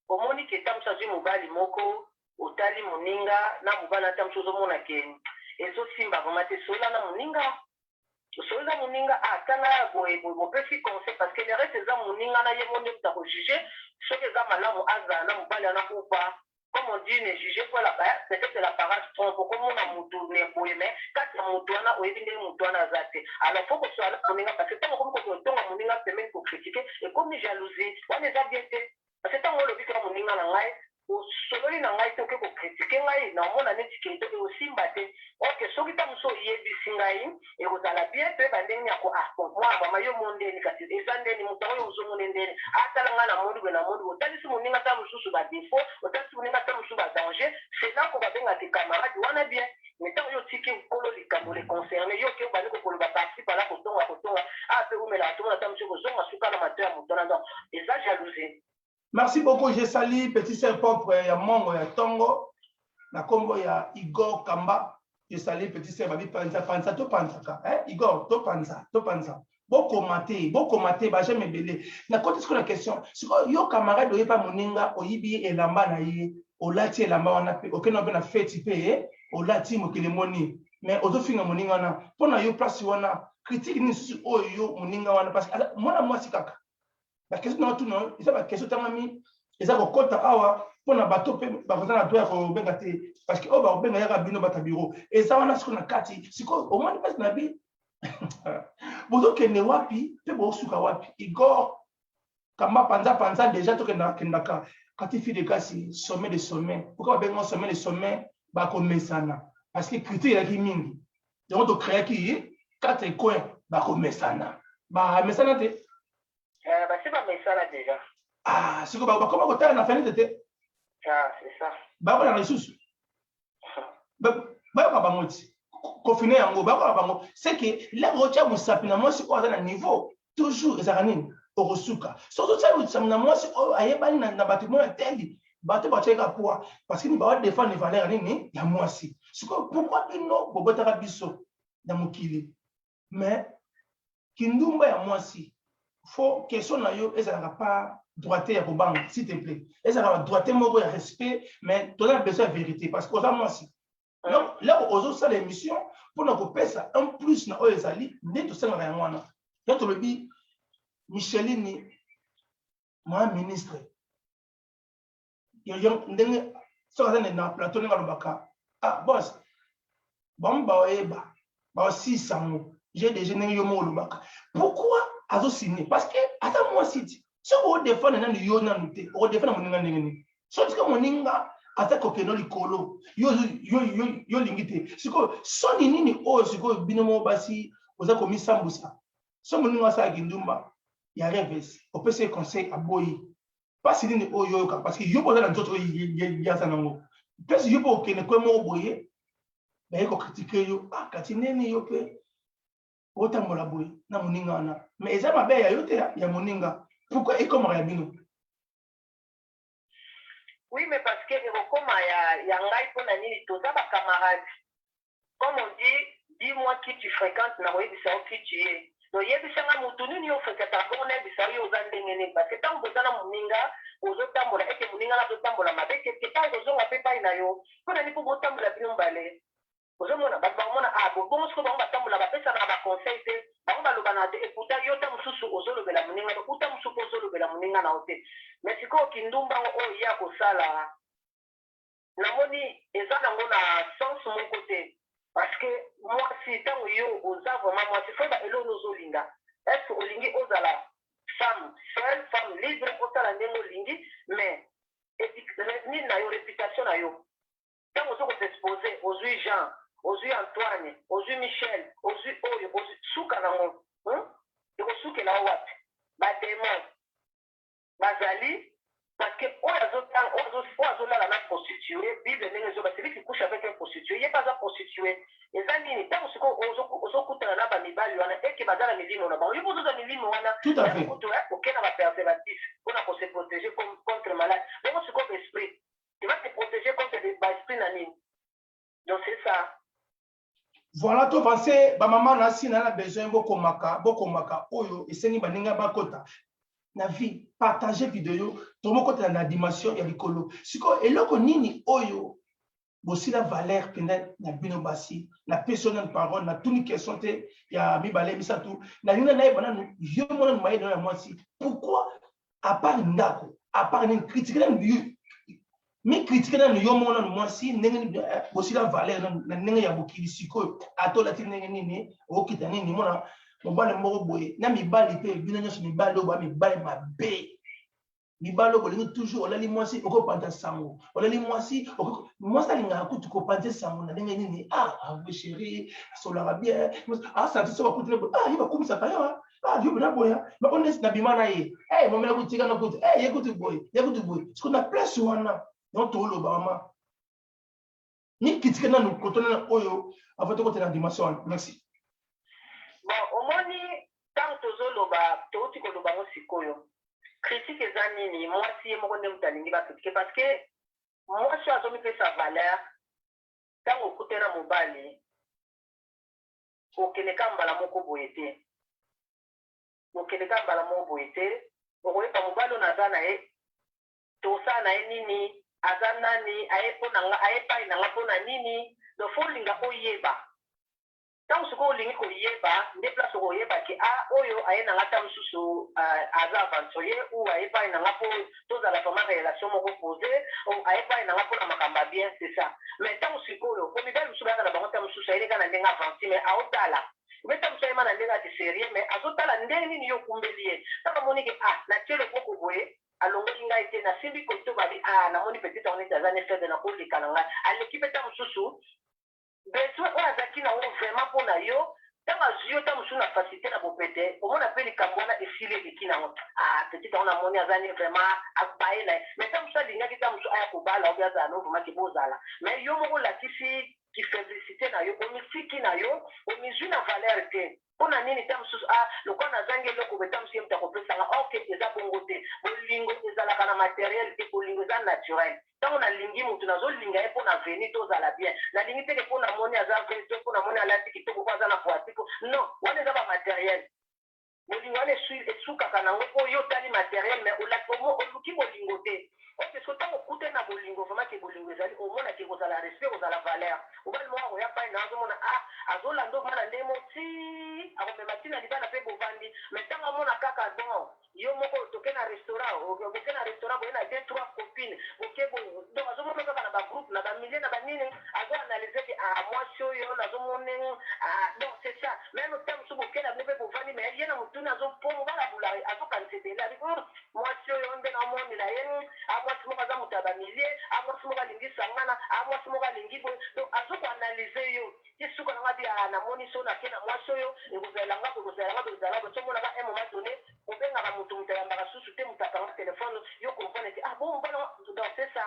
omoni ke ntango mosusu azwi mobali moko, otali moninga na mobali ata mosusu ozomona ke ezosimba vraiment te, solola na moninga, osolola moninga, ah tala boye boye, bopesi conseil, parce que le reste eza moninga na ye mo nde moto akojuge soki eza malamu azala na mobali wana ou pas. Comme on dit, ne jugez pas la, peut-être l'apparence trompe. Okomona mutu ne boye, mais kati ya mutu wana oyebi ndenge mutu wana aza te. Alors faut kosola na moninga, parce que ntango okomi kotonga moninga pembeni, kokritike, ekomi jalousie wana, eza bien te. Parce que ntango olobi kaka moninga na ngai, osololi na ngai te, oke kokritike ngai, naomona neti ke ekosimba te. Ok, soki ntango mosusu oyebisi ngai, ekozala bien, toyeba ndenge ya ko, ah bon, mwana mama, yo mo ndeni, kasi eza ndeni moto yango yo ozomona ndeni, atala ngai namoni boye, namoni boye, otalisi moninga ata mosusu badéfaut, otalisi moninga ata mosusu badanger, c'est là ko babengaka camarade wana bien. Mais ntango yo otiki nkolo likambo, le concerné, yo oke obandi kokoloba par-ci par-là, kotonga kotonga, a mpe umelaka, tomona ata mosusu kozonga suka na mato ya moto wana, donc eza jalousie. Merci beaucoup. Je salue petit sœur propre ya Mongo ya Tongo, na kombo ya Igor Kamba. Je salue petit sœur babi panza panza to panzaka. Hein Igor, to panza, to panza. Bokomate, bokomate, ba j'aime ebele. Na koti sikoyo na question. Sikoyo yo camarade oyepa moninga, oyibi ye elamba na ye, olati elamba wana pe okende pe na feti pe olati, mokili moni. Mais ozofinga moninga wana. Pona yo place wana critique nini susu oyo yo moninga wana, parce que mwana mwasi kaka baquestion na tuna eza baquestion tangami eza kokɔta awa mpona bato mpe bakoza na droit ya kobenga te, parce que oyo bakobenga yaka bino bata bureau eza wana. Sikoyo na kati sikoyo omoni mpasi na bi bozokende wapi mpe bosuka wapi? Igor Kamba, panza panza déjà, tokendaka kendaka kati fille de kasi sommet de sommet. Pourquoi babenga sommet de sommet? Bakomesana, parce que critique ezalaki mingi, yango tocréaki quatre coins. Bakomesana, bamesana te. Basi bamesana déjà. Ah, sikoyo bakoma kotala na fenêtre te. Ah, c'est ça. Bakolanga lisusu, bayoka bango ti kofine yango, bayoka bango. C'est que lero otya mosapi na mwasi oyo aza na niveau, toujours ezalaka nini? Okosuka. Soki otya mosapi na mwasi oyo ayebani na bato moko ya teli, bato batiaka poids, parce que bawadéfendre valeur ya nini? Ya mwasi. Sikoyo pourquoi bino bobotaka biso na mokili, mais kindumba ya mwasi? Faut question na yo ezalaka pas droite ya kobanga, s'il te plaît, ezalaka droite moko ya respect, mais toza na besoin ya vérité, parce que oza mwasi. Donc lero ozosala émission mpona kopesa un plus na oyo ezali nde tosengaka yango wana. Ya tolobi Micheline mwa ministre ndenge soki aza na plateau, ndenge alobaka, ah boss, bango baoyeba baosisa yango GDG, ndenge yo moko olobaka, pourquoi azosigne? Parce que aza mwasi ti soki odéfendre nanu yo nanu te, okodéfendre moninga ndenge nini? Soki tika moninga aza kokende likolo, yo olingi te. Sikoyo soni nini oyo sikoyo bino moko basi oza komisambusa? So moninga asalaki ndumba ya reves, opesi ye conseil, aboyi, mpasi nini oyo oyoka? Parce que yo mpo oza na nzoto oyo ye aza nango, mpesi yo mpo okende kwe moko boye, baye kokritike yo, ah kati nini, yo mpe otambola boye na moninga wana, mais eza mabe ya yo te, ya moninga. Pourquoi ekomaka ya bino? Oui, mais parce que ekokoma ya ngai mpona nini? Toza bacamarade. Comme on dit, dis-moi qui tu fréquentes, nakoyebisa yo qui tu es. Donc yebisanga motu nini yo fréquentaka, bongo nayebisa yo oza ndenge nini. Parce que ntango boza na moninga, ozotambola eke moninga na azotambola mabe, quelque part ekozonga mpe epai na yo. Mpona nini? Mpo botambola bino mbale, ozomona bato bakomona, ah bongo sikoyo bango batambola, bapesaka na baconseil te, bango balobana te. Ekuta yo ta mosusu ozolobela moninga, uta mosusu mpo ozolobela moninga na yo te. Mais sikoyo kindumbango oyo ye akosala, namoni eza nango na sens moko te, parce que mwasi, ntango yo oza vraiment mwasi, faut yeba eloko ozolinga. Est ce que olingi ozala femme seule, femme libre, osala ndenge olingi? Mais Michel, ozwi oyo, ozwi suka nango, hum? Ekosukela yo wapi? Ba demons bazali parce que oyo azotanga oyo azolala na prostitue, Bible ndenge ezoba, celui qui couche avec un prostitue, ye mpe aza prostitue. Eza nini? Ntango sikoyo ozokutana na bamibali wana eke baza na milimo na bango, yo mpe ozozwa milimo wana. Tout à fait. Kutu oke na bapréservatif mpona kose protéger contre malade. Bongo sikoyo baesprit, tu vas te protéger contre baesprit na nini? Donc c'est ça. Voilà, tovanse bamama na si na besoin bokomaka, bokomaka oyo esengi baninga bakota na vie, partage video, tomokotela na dimension ya likolo. Sikoyo eloko nini oyo bosila valeur mpenza na bino basi? Napesi yo nanu parole, natuni question te ya mibale, misato. Nalingi nayeba nanu yo mo nanu mayele ya mwasi, pourquoi à part ndako, à part nini, critique nanu, mi critique nanu yo moko nanu mwasi, ndenge bosila valeur na ndenge ya mokili. Sikoyo ata olati ndenge nini, okita nini, mona mobali moko boye na mibali mpe bino nyonso, mibali oyo ba mibali mabe, mibali oyo bolingi toujours olali mwasi, okopanza sango olali mwasi. Mwasi alingaka kutu kopanza sango na ndenge nini? Ah, ave chéri asolaka bien, asanti so bakutile boye, ah, ye bakumisaka yo, ah, yo bena boya bako nesi na bima na ye, eh, momela kutika na kutu, eh, ye kutu boye, ye kutu boye. Siko na place wana donc toloba mama mikitike nanu kotona na oyo avant tokotela na dimension wana. Merci. Bon, omoni, ntango tozoloba, touti koloba ngo sikoyo, critique eza nini? Mwasi ye moko nde moto alingi bacritique, parce que mwasi oyo azomipesa valeur, ntango okute na mobali, okende ka mbala moko boye te, okende ka mbala moko boye te. Okoyeba mobali oyo naza na ye, tosala na ye nini, aza nani, aye mpo na nga, aye epai na nga mpo na nini. Donc faut olinga oyeba. Ntango sikoyo olingi koyeba, nde place okoyeba ke a oyo aye na nga, ta mosusu aza aventurier, ou aye epai na nga mpo tozala vraiment relation moko posé, ou aye epai na nga mpona makambo ya bien. C'est ça. Mais ntango sikoyo, po mibali mosusu bayaka na bango, ta mosusu ayeli kaka na ndenge aventure, mais aotala me ta mosusu ayema na ndenge ati sérieux, mais azotala ndenge nini yo okumbeli ye. Ntango amoni ke ah, natie loboko boye, alongoli ngai te, nasimbi koto, babi ah, namoni peut-être yango neti aza ne faible, nakoleka na ngai, aleki mpe. Ta mosusu besoin oyo azalaki nango vraiment mpo na yo, ntango azwi yo, ta mosusu na facilité, na bopete, omona mpe likambo wana esili, eleki nango. Ah, peut-être yango namoni aza ne vraiment abaye na ye, mais ta mosusu alingaki ta mosusu aya kobala obi azala no vraiment ke bozala, mais yo moko olakisi kifaiblesse na yo, omitiki na yo, omizwi na valeur te. Mpo na nini? Ta mosusu ah, lokola nazangi eloko boye, ta mosusu ye moto akopesanga. Or ke eza bongo te. Bolingo ezalaka na materiel te, bolingo eza naturel. Ntango nalingi motu, nazolinga ye mpo na veni tozala bien. Nalingi teke mpo namoni aza vrai to mpo namoni alati kitoko, mpo aza na voiture. Non, wana eza bamatériel. Bolingo wana esukaka nango mpo yo otali matériel, mais oluki bolingo te. Ok, so ntango okutani na bolingo vraiment, ke bolingo ezali, omonaki kozala respect, kozala valeur. Mobali moko akoya pai na azomona ah, azolanda ovanda ndenge mo ti akomema ntina libala mpe bovandi. Mais ntango amona kaka bon, yo moko toke na restaurant, boke na restaurant boye na deux trois copines, boke boye, donc azomona kaka na bagroupe, na bamilie, na banini, azoanalyse ke ah, mwasi oyo nazomona, ah, donc c'est ça. Même ntango mosusu boke na bino mpe bovandi, mais ye na motuni azopo mobali abula, azokanisa ebele, abi mwasi oyo nde naomonela ye, a mwasi moko aza moto ya bamilie, a mwasi moko alingi sangana, a mwasi moko alingi boye. Donc azokoanalyse yo ti suka nanga bi a namoni so nake na mwasi oyo, ekozalela nga boye, ekozalela nga boye, ekozala boye. Somonaka un moment donné obengaka moto, moto ayambaka susu te, moto akanga telefone, yo comprendre te, ah bon, mobali. Donc c'est ça.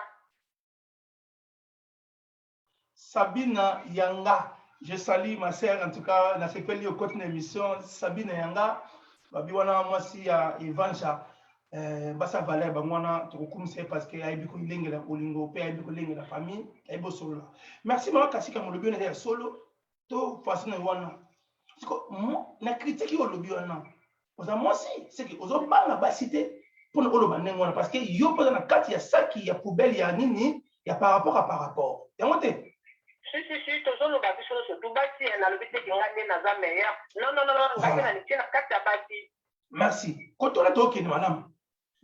Sabine Yanga, je salue ma sœur. En tout cas, nasepeli okoti na émission. Sabine Yanga, babi wana mwasi ya Evanja, basa valeur bango wana, tokokumisa ye parce que ayebi kolengela bolingo mpe ayebi kolengela famille, ayebi osolola. Merci mama Kasika, molobi wana eza ya solo to façon na wana. Siko na critique oyo olobi wana, oza mwasi seke ozobanga basi te mpona oloba ndenge wana, parce que yo mpo oza na kati ya saki ya poubelle ya nini, ya par rapport à par rapport yango te. Si, si, si, tozoloba biso nyonso tu basi. Nalobi te ke ngai nde naza meilleur. Non, non, non, ngai mpe nanitie na kati ya basi. Merci. Kotola tokende malamu.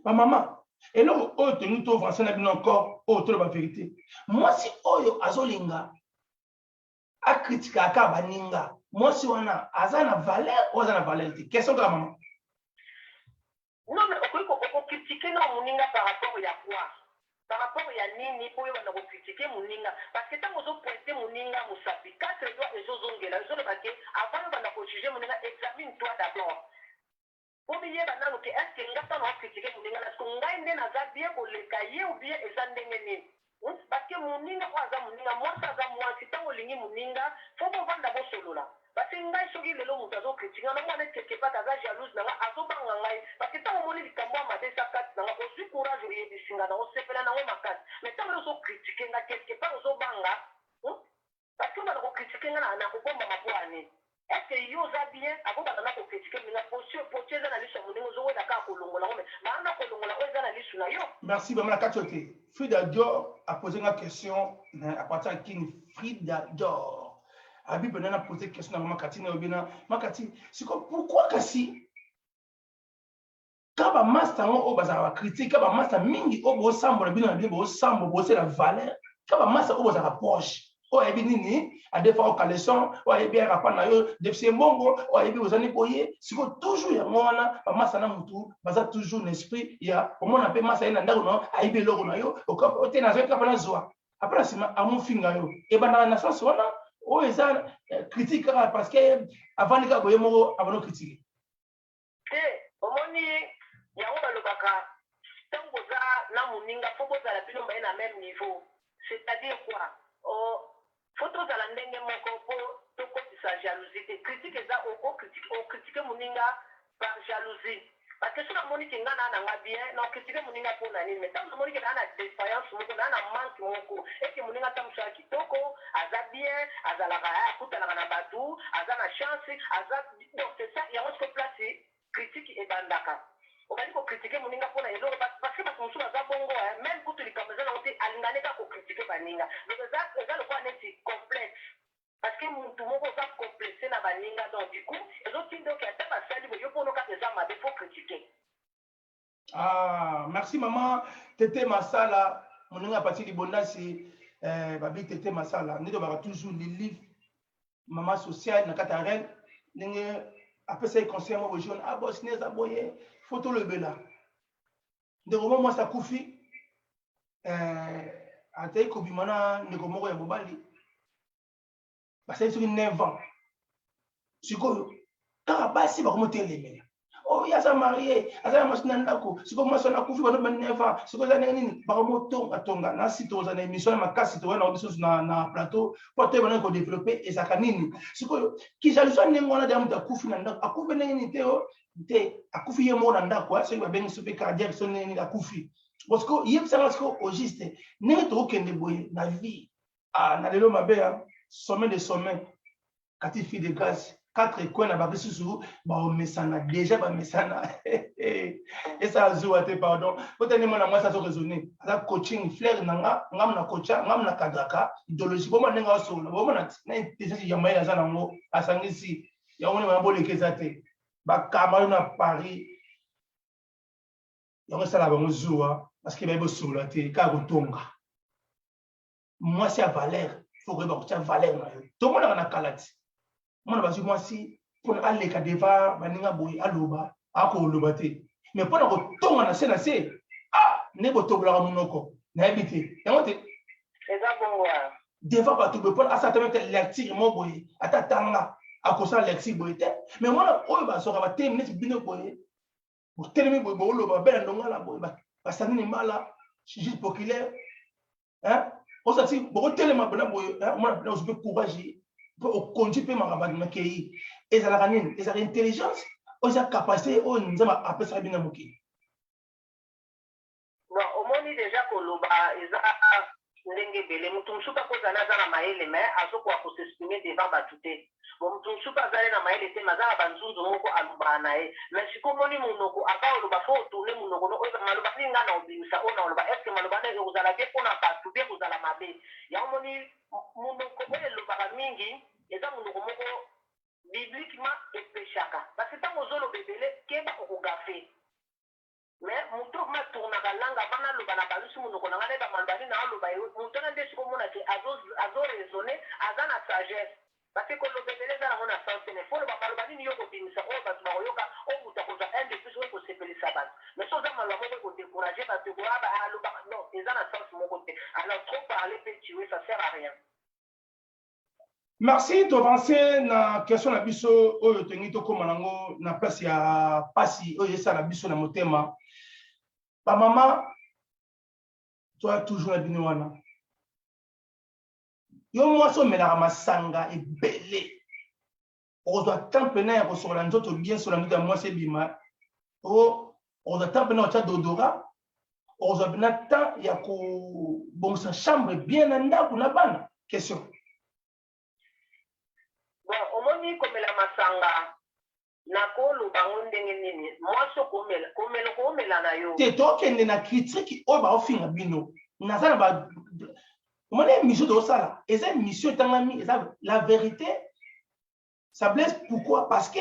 Bamama, eloko oyo tolingi toavancer na bino encore, oyo toloba vérité, mwasi oyo azolinga akritikaka baninga, mwasi wana aza na valeur oyo aza na valeur te? Question kaka, mama. Non, mais okoki okokritike na moninga par rapport ya quoi? Par rapport ya nini po yo obanda ko critiquer muninga? Parce que tango ozo pointer muninga musapi, quatre doigts ezo zongela yo, ezo loba ke avant yo obanda ko juger muninga, examine toi d'abord. Po miyeba nanu ke est ce que nga tango nao critiquer muninga na siko ngai nde naza bien koleka ye ou bien eza ndenge nini? Hum parce que muninga oyo aza muninga, mwasi aza mwasi, tango olingi muninga faut bovanda bosolola. Parce que ngai soki lelo mutu azo critique nga namona neti quelque part aza jalouse na nga azo banga ngai parce que tango omoni likambo ya mabe eza kati na nga ozui courage oyebisi nga nako sepela nango makasi mais tango yo ozo critique nga quelque part ozo banga hum parce que obanda ko critique nga na nako bombama po ya nini est ce que yo oza bien ako banda na ko critique moninga posture potie eza na lisu ya moninga ozo wela kaka kolongola ngo mais banda na kolongola oyo eza na lisu na yo. Merci vraiment na kati oyo te Frida Dior a poser nga question à partir ya Kin Frida Dior Abi pena na poser question na mama Kati na yobi na makati siko pourquoi kasi ka ba master yango oyo bazalaka ba critique ka ba master mingi oyo bosambola bino na bino bosambo bosela valeur ka ba master oyo bozalaka proche oyo ayebi nini adefa o caleçon oyo ayebi ayaka na yo defisi mbongo oyo ayebi ozali boye siko toujours yango wana bamasa na mutu baza toujours na esprit ya omona mpe masa ye na ndako na yo ayebi eloko na yo ote nazwaki kaka nazwa Après na sima amofinga yo. Ebandaka na sens wana oyo eza eh, critique kaka parce que avandi kaka boye moko abandi critique. Te, omoni yango balobaka ntango boza na moninga fo bozala bino mbaye na même niveau. C'est-à-dire quoi? Oh, fo tozala ndenge moko po tokotisa jalousie te. Critique eza oko critique, o critique moninga par jalousie. Parce que soki namoni ke nga naa na nga bien, nao critiquer moninga pona nini? Mais tango namoni ke naa na defaillance moko, naa na manque moko, et que moninga ata mosusu aza kitoko, aza bien, azalaka akutanaka na batu, aza na chance, aza donc c'est ça, yango sikoyo place critique ebandaka. Obandi ko critiquer moninga pona eloko, parce que batu mosusu baza bongo hein, meme kutu likambo eza nango te, alinga ne kaka ko critiquer baninga. Donc eza eza lokola neti complexe. Parce que mutu moko oza complexe na baninga donc du coup ezo tinda yo ke ata basali boye yo po no kaka eza mabe faut critiquer. Ah, merci maman Tete Masala, moninga pati libondasi eh, babi Tete Masala, nde tobaka toujours Lili maman sociale na kati ya reine ndenge apesaki conseil moko jaune ah boss ne eza boye faut tolobela ndeko moko mwasi akufi eh, ataki kobima na ndeko moko ya mobali basali soki 9 ans sikoyo kaka basi bakomotelemela oyo oh, aza marie aza na mwasi na ndako sikoyo mwasi wana akufi bano ba 9 ans sikoyo eza ndenge nini bakomotongatonga na si tokozala na émission ya makasi tokoya nango biso na, na plateau mpo toyeba nani kodeveloppe ezalaka nini sikoyo kijalusi ya ndenge wana deya moto akufi na ndako akufi ndenge nini te o oh, te akufi ye moko na ndako soki babengi soki cardiaque so ndenge nini akufi bon sikoyo yebisanga sikoyo au juste ndenge tokokende boye na vie ah, na lelo mabe ya sommet de sommet kati fille de grâce quatre coin na bango lisusu baomesana deja bamesana esala zuwa te pardon botani mwana mwasi azo raisonne aza coaching flaire na nga ngamu na coacha ngamu na kadraka idéologie bomona ndenge asolola bomona na intelligence ya mayele aza nango asangisi yango nde boleka eza te bakamba yo na paris yango esala bango zuwa parce que bayebi osolola te kaka kotonga mwasi ya valeur fo koyeba kotya valeur na yo tomonaka na kala ti mwana bazwi mwasi mpona aleka deva baninga boye aloba akoloba te mais mpona kotonga na se na se ah nde botobolaka monoko nayebi te yango te eza bongo devant bato boye mpona asala ata meme lecture moko boye ata tanga akosala lecture boye te mais mwana oyo bazwaka batelemi neti bino boye botelemi boye booloba babela ndongala boye basangini mbala juge populaire osati bokotelema mpena boye omona mpena ozwi mpe courage mpe okonzi mpe makambo makei ezalaka nini ezalaka intelligence oyo eza capacité oyo nzambe apesaka bino na mokili Bon, omoni deja koloba eza ndenge ebele. Mutu mosusu mpe akozala aza na mayele mais azokoka ko s'exprimer devant batu te. Bon, mutu mosusu mpe azali na mayele te mais aza na banzunzu moko alobaka na ye. Mais sikoyo omoni monoko avant oloba faut otourner monoko no oyeba maloba nini ngai naobimisa oyo naoloba est ce que maloba wana ekozala bien mpona batu bien ekozala mabe. Yango omoni monoko oyo elobaka mingi eza monoko moko bibliquement epechaka parce que ntango ozoloba ebele keba okogaffe. Mais mutu oyo vraiment a tournaka langue avant naloba na balusi munoko na nga nayeba maloba nini nao loba mutu wana nde sikoyo omona ke azo azo raisonner aza na sagesse parce que koloba ebele eza nango na sens te mais faut oloba maloba nini yo okobimisa oyo batu bakoyoka oyo mutu akozwa un de plus oyo ekosepelisa batu mais soki oza maloba moko eko decourager batu eko alobaka non eza na sens. tuer, ça sert à rien. Merci. Toavance na question na biso oyo tolingi tokóma nango na place ya pasi oyo esala biso na motema. Bamama, toya toujours na bino wana. Yo mwasi omelaka masanga ebele, okozwa temps mpena ya kosokola nzoto bien, sola nzoto ya mwasi ebima, okozwa temps mpena otya dodora, okozwa mpena temps ya kobongisa chambre bien na ndako na bana? Question. Bon, omoni, komela masanga, nakoloba ngo ndenge nini? Mwasi okomela, komela, okomela na yo. Te, tokende na critique oyo baofinga bino. Naza na ba, omoni, émission tozosala eza émission etangami, eza la vérité, ça blesse. Pourquoi? Parce que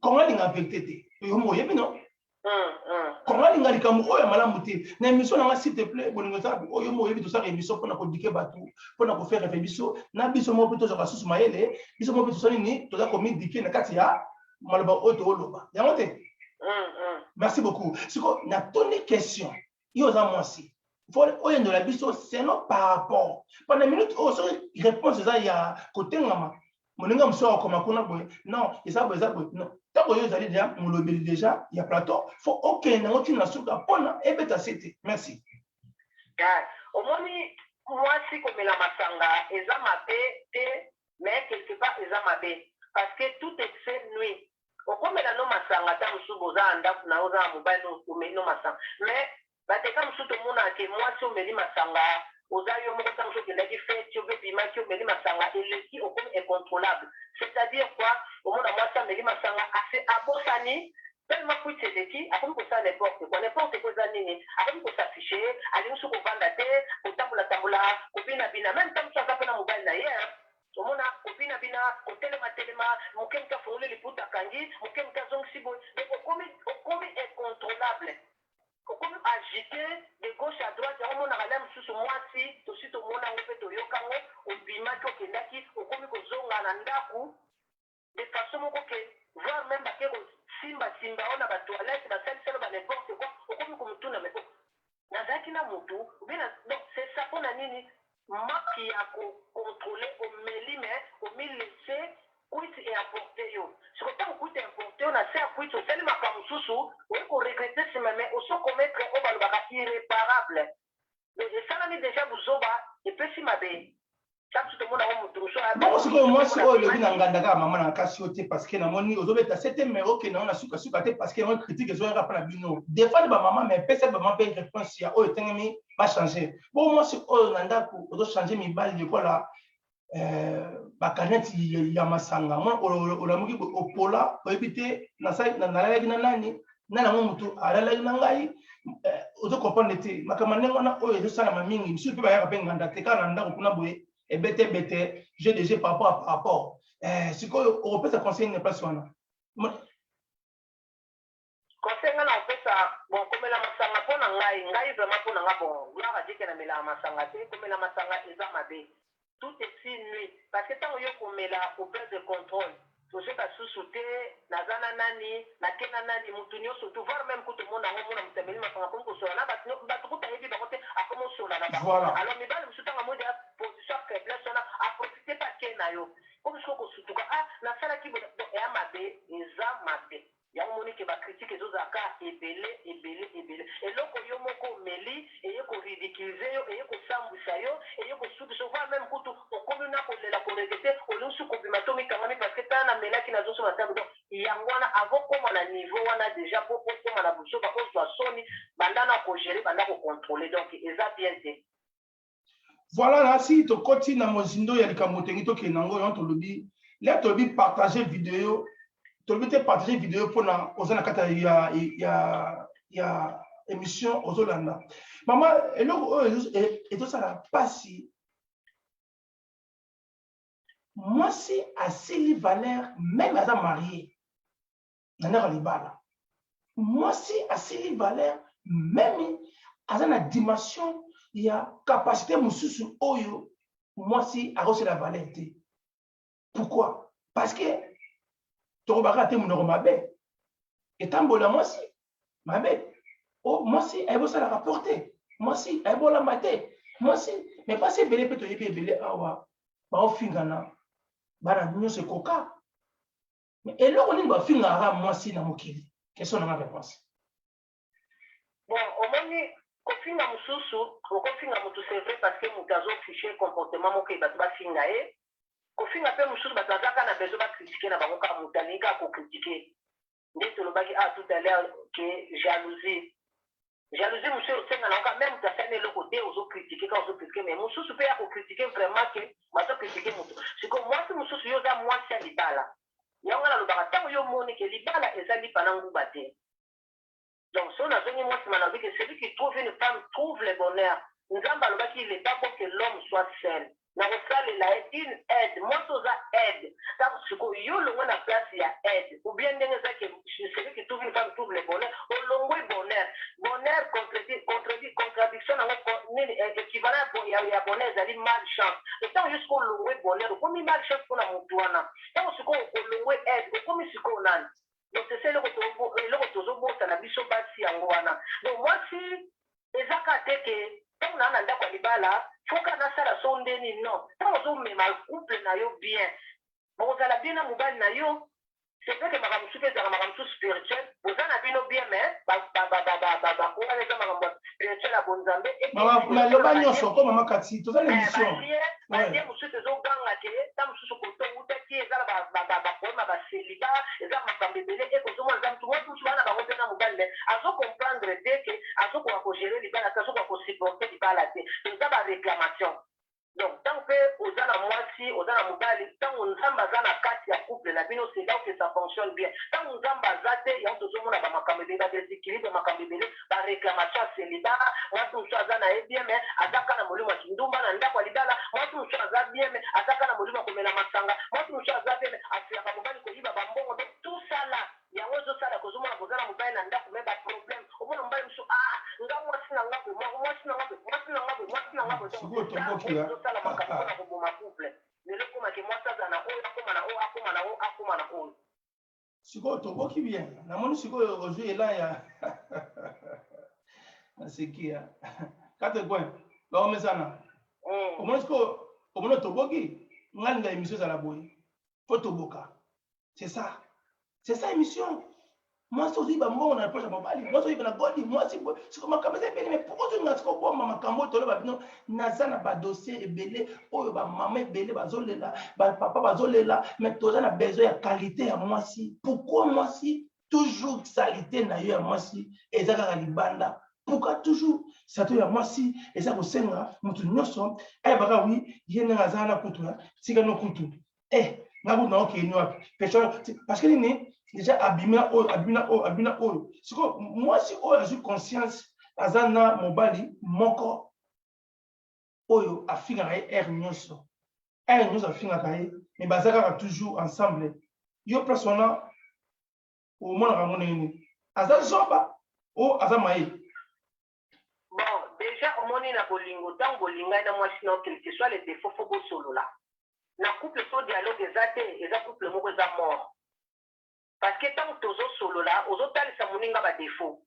Kongo alinga vérité te. Yo moko oyebi, non? Kongo alinga likambo oyo ya malamu te. Na émission nanga, s'il te plaît, bolingo eza oyo moko oyebi. Tosala émission mpona kodike bato, mpona kofaire rêver biso na biso moko, mpe tozwaka susu mayele biso moko. Mpe tosala nini? Toza komidike na kati ya maloba oyo tooloba yango te. Merci beaucoup. Siko natuni question: yo oza mwasi, oyo endola biso selon par rapport pendant minute oyo, soki réponse eza ya kotengama, moninga mosusu akokoma kuna boye: non, eza boye, eza boye. Non, ntango oyo ezali deja molobeli deja ya plateau, faut okende yango ntina na suka mpona ebeta se te. Merci. Omoni, mwasi komela masanga eza mabe te, mais quelque part eza mabe, parce que tout excès nuit. Okomela no masanga, ata mosusu boza na ndako na yo, oza na mobali, no omeli no masanga, mais bateka mosusu tomonaka ke mwasi omeli masanga, oza yo moko, ntango mosusu okendaki feti, obe obimaki, omeli masanga eleki, okomi incontrôlable. C'est-à-dire quoi? Omona mwasi ameli masanga, ase abosani tellement kwiti eleki, akomi kosala n'importe quoi. N'importe quoi eza nini? Akomi kos'afficher, alingi soki kovanda te, kotambola-tambola, kobinabina, même ntango mosusu aza mpe na mobali na ye. Omona kobinabina, kotelema-telema, moke moke afungoli liputa, akangi moke moke, azongisi boye. Donc okomi incontrôlable, okomi agité de gauche à droite. Yango omonaka le mosusu mwasi, tosi tomona yango mpe toyoka yango, obimaki, okendaki, okomi kozonga na ndako de façon moko ke voire même bake kosimbasimba oyo na batoilette, basaliselo ba n'importe quoi. Okomi komutuna: mais nazalaki na motu obien? Donc c'est ça. Mpona nini? Manque ya kocontrôler. Omeli, mais omilaisser kwiti eemporter yo. Siko ntango kwiti eemporter yo, na se ya kwiti osali makambo mosusu, oye koregretter nsima, mais oso commettre oyo balobaka irréparable. Donc esalami déjà, buzoba epesi mabe. Bongo sikoyo mwasi oyo olobi na nganda kaka mama na kasi yo te, parce que namoni ozobeta sete, mais okende yango na sukasuka te, parce que yango critique ezoyaka mpo na bino défendre bamama, mais epesa bamama mpe réponse ya oyo etengemi bachanger. Bongo mwasi oyo na ndako ozochange mibali lokola bacanette ya masanga, olamuki opola, oyebi te nalalaki na nani, nani yango motu alalaki na ngai, ozo comprendre te. Makambo ndenge wana oyo ezosalama mingi, misusu mpe bayaka mpe nganda te, kaka na ndako kuna boye, ebete ebete, jeu de jeu par rapport à par rapport. Sikoyo okopesa conseil na place wana? Conseil nga na kopesa, bon, komela masanga, mpo na ngai vraiment, mpo na nga, bon, gloire à Dieu ke namelaka masanga te. Komela masanga eza mabe, tout excès nuit, parce que ntango yo komela, operdre contrôle, tozoka susu te naza na nani, nake na nani, mutu nyonso tu, voire même kutu omona yango, omona moto ameli masanga, akomi kosola na bato, bato kutu ayebi bango te, akomi osola na bango. Alors mibali mosusu, ntango amoni deya position ya faiblesse wana, aprofite mpe ake na yo, komi sikoyo kosutuka: ah, nasalaki boye. Donc eya mabe, eza mabe. Yango moni ke bacritique ezozala kaka ebele ebele ebele. Eloko yo moko omeli eye koridiculiser yo, eye kosambwisa yo, eye kosukisa, voire même kutu okomi na kolela, koregretter, olingi su kobima to mikangami, parce que tala, namelaki, nazosoma ntango. Donc yango wana, avant koma na niveau wana déjà, mpo okóma na buzoba, ozwa soni, banda na kogérer, banda kocontrôler. Donc eza bien te. Voilà, nasi tokoti na mozindo ya likambo tolingi tokende yango. Yango tolobi le tolobi partage vidéo, tolobi te partage vidéo mpona oza na kati ya émission ozolanda. Mama, eloko oyo ezosala mpasi, mwasi asili valeur même aza marié na ndako ya libala, mwasi asili valeur même aza na dimension ya capacité mosusu oyo mwasi akosala valeur te. Pourquoi? Parce que tokobaka te monoko mabe, etambola mwasi mabe, o mwasi ayebi osala rapport te, mwasi ayebi olamba te. Mwasi, mais basi ebele mpe toyebi ebele awa baofingana bana nyonso ekoka. Mais eloko nini bafingaka mwasi na mokili? Question na nga réponse. Bon, omoni, kofinga mosusu, okofinga motu, c'est vrai, parce que moto azoaffiche comportement moko, bato bafinga ye. Kofinga mpe mosusu, bato aza kaka na besoin bacritiquer na bango, kaka moto alingi kaka kocritiquer. Nde tolobaki ah tout à l'heure ke jalousie mosusu osenga na kaka même moto asali eloko te, ozocritiquer kaka, ozocritiquer. Mais mosusu mpe ya kocritiquer vraiment ke bazocritiquer moto. Sikoyo mwasi mosusu, yo oza mwasi ya libala, yango nga nalobaka, ntango yo omoni ke libala eza lipa na nguba te. Donc so nazongi mwasi ma, nalobi ke celui qui trouve une femme trouve le bonheur. Nzambe alobaki: "Il est pas bon que l'homme soit seul, nakosalela ye une aide." Mwasi oza aide. Ntango sikoyo yo olongwe na place ya aide, ou bien ndenge eza ke celui qui trouve une femme trouve le bonheur, olongwe bonheur. Bonheur contredit, contradiction nango nini? Équivalent ya bonheur ezali malchance. Ntango yo sikoyo olongwe bonheur, okomi malchance mpona motu wana. Ntango sikoyo olongwe aide, okomi sikoyo nani? Donc c'est ça eloko tozobosana biso basi, yango wana. Donc mwasi eza kaka te ke ntango naa na ndako ya libala, foka nasala so ndeni. Non, ntango ozomema couple na yo bien, bokozala bien na mobali na yo. C'est vrai que makambo mosusu ezalaka makambo mosusu spirituel, boza na bino bien, mais wana eza makambo spirituel ya bonzambe. Maloba nyonso ko mama kati toza na émission. Balien mosusu ezoganga ke ta mosusu koto outaki, eza na baproblème ya bacélibat, eza makambo ebele. E kozomona eza motu mwasi mosusu bana bango mpe na mobali, mais azocomprendre te ke azokoka kogérer libala te, azokoka kosupporter libala te. Eza baréclamation. Donc ntango mpe oza na mwasi, oza na mobali, ntango Nzambe aza na kati ya couple na bino, c'est là que ça fonctionne bien. Ntango Nzambe aza te, yango tozomona bamakambo ebele, badéséquilibre, makambo ebele, baréclamation ya célibat. Mwasi mosusu aza na ye bien, mais aza kaka na molimo ya kindumba na ndako ya libala. Mwasi mosusu aza bien, mais aza kaka na molimo ya komela masanga. Mwasi mosusu aza bien, mais asilaka mobali koyiba bambongo. Donc tout ça là, yango ezosala kozomona koza na mobali na ndako, mais baproblème. Omona mobali mosusu: "Ah, nga mwasi na nga boye, mwasi na nga boye, mwasi na nga boye, mwasi na nga boye." Ezosala makambo mpona koboma couple. Lelo ekomake mwasi aza na oyo, akoma na oyo, akoma na oyo, akoma na oyo. Sikoyo toboki bien. Namoni sikoyo ozwi elan ya naseki ya quatre coin baomesana. Omoni sikoyo, omoni toboki. Nga linga émission ezala boye po toboka. C'est ça, c'est ça émission. Mwasi ozwi bambongo na poche ya mobali, mwasi oyiba na godi, mwasi siko makambo eza ebele. Mais pourquoi ozolinga siko obomba makambo oyo? Toloba bino, naza na badossier ebele oyo bamama ebele bazolela, bapapa bazolela, mais toza na besoin ya qualité ya mwasi. Pourquoi mwasi toujours saleté na yo ya mwasi eza kaka libanda? Pourquoi toujours saleté ya mwasi eza kosenga motu nyonso ayebaka? Wi, ye ndenge aza wana, kutu tika no kutu nga kutu naokende wapi? Parce que nini? Déjà abimi na oyo, abimi na oyo, abimi na oyo. Sikoyo mwasi oyo azwi conscience, aza na mobali moko oyo afingaka ye heure nyonso, heure nyonso afingaka ye, mais baza kaka toujours ensemble. Yo place wana omonaka yango ndenge nini? Aza zoba o aza maye? Bon, déjà omoni, na bolingo, ntango bolingai na mwasi na, quel que soit les défauts, faut bosolola na couple. So dialogue eza te, eza couple moko eza mort, parce que ntango tozosolola, ozotalisa moninga badéfaut.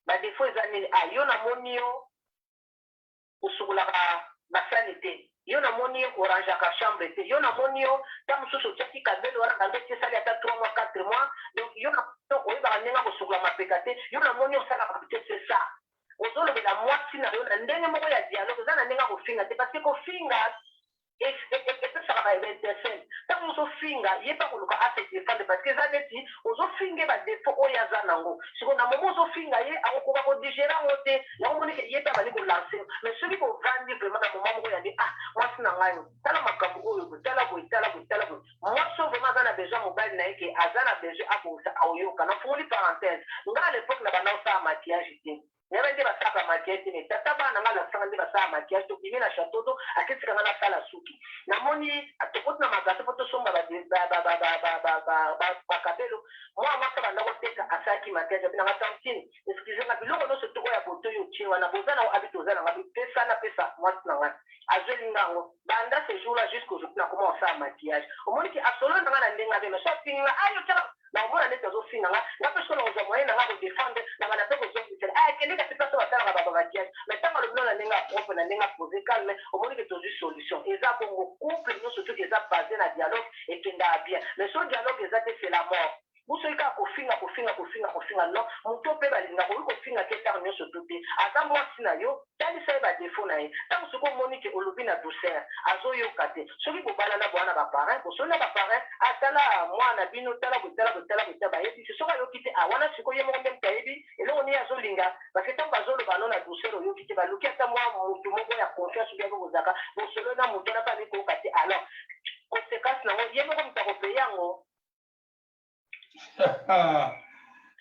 Badéfaut eza nini? Ah, yo namoni yo osukolaka basani te, yo namoni yo orangeaka chambre te, yo namoni yo ta mosusu otiaki kabelo wana bando esali ata 3 mois, 4 mois. Donc yo oyebaka ndenge akosukola mapeka te, yo namoni osalaka te. C'est ça, ozolobela mwasi na yo na ndenge moko ya dialogue. Eza na ndenge akofinga te, parce que kofinga epesaka baintercelle. Ntango ozofinga ye mpe akoluka ase défendre, parce que eza neti ozofinga ye badéfaut oyo aza nango. Sikoyo na momo ozofinga ye, akokoka kodigérer yango te. Yango monike ye mpe abandi kolancer. Mais soki bovandi vraiment na moma moko yandi: "Ah, mwasi na ngai, tala makambo oyo boye, tala boye, tala boye, tala boye." Mwasi oyo vraiment aza na besoin mobali na ye ke aza na besoin abongisa, aoyoka. Nafungoli parenthèse: nga à l'époque na banda osala maquillage te, nayeba nde basalaka maquillage te, mais tata bana nga alakisanga nde basala maquillage. Tobimi na château do, aketika nga nasala suki. Namoni tokoti na magasin mpo tosomba bakabelo. Mwana mwasi banda koteka asalaki maquillage, abi nanga: "Tantine, excuse nga, biloko nyonso to oyo ya boto oyo otie wana, boza na?" Abi: "Toza nanga." Pesa, napesa mwasi na ngai, azweli nga yango. Banda ce jour là jusqu'aujourd'hui nakoma kosala maquillage. Omoniki asolo na nga na ndenge abe, mais so afingi nga, ayo tiaka, nakomona neti azofinga nga. Nga mpe soki nakozwa moyen na nga kodéfendre na bana mpe kozongisela. Akende kasi place basalaka ba maquillage. Mais ntango alobi no na ndenge ya propre, na ndenge ya posé, calme, omoni ke tozwi solution. Eza bongo, couple nyonso tout eza basé na dialogue, ekendaka bien. Mais so dialogue eza te, c'est la mort. Soki kaka kofinga, kofinga, kofinga, kofinga, non. Moto mpe balinga koki kofinga te ntango nyonso tu te. Aza mwasi na yo, talisa ye badéfauts na ye. Ntango soki omoni ke olobi na douceur, azoyoka te, soki bobalana, bwana baparrain, bosoli na baparrain, atala mwana bino, tala boye, tala boye, tala boye, tala, bayebisi. Soki ayoki te, awana sikoyo ye moko nde moto ayebi eloko nini azolinga, parce que ntango bazoloba no na douceur, oyoki te, baluki ata mwa motu moko ya confiance obiaki kozalaka bosolo na motu wana mpe abi koyoka te, alors conséquence nango, ye moko moto akopeye yango.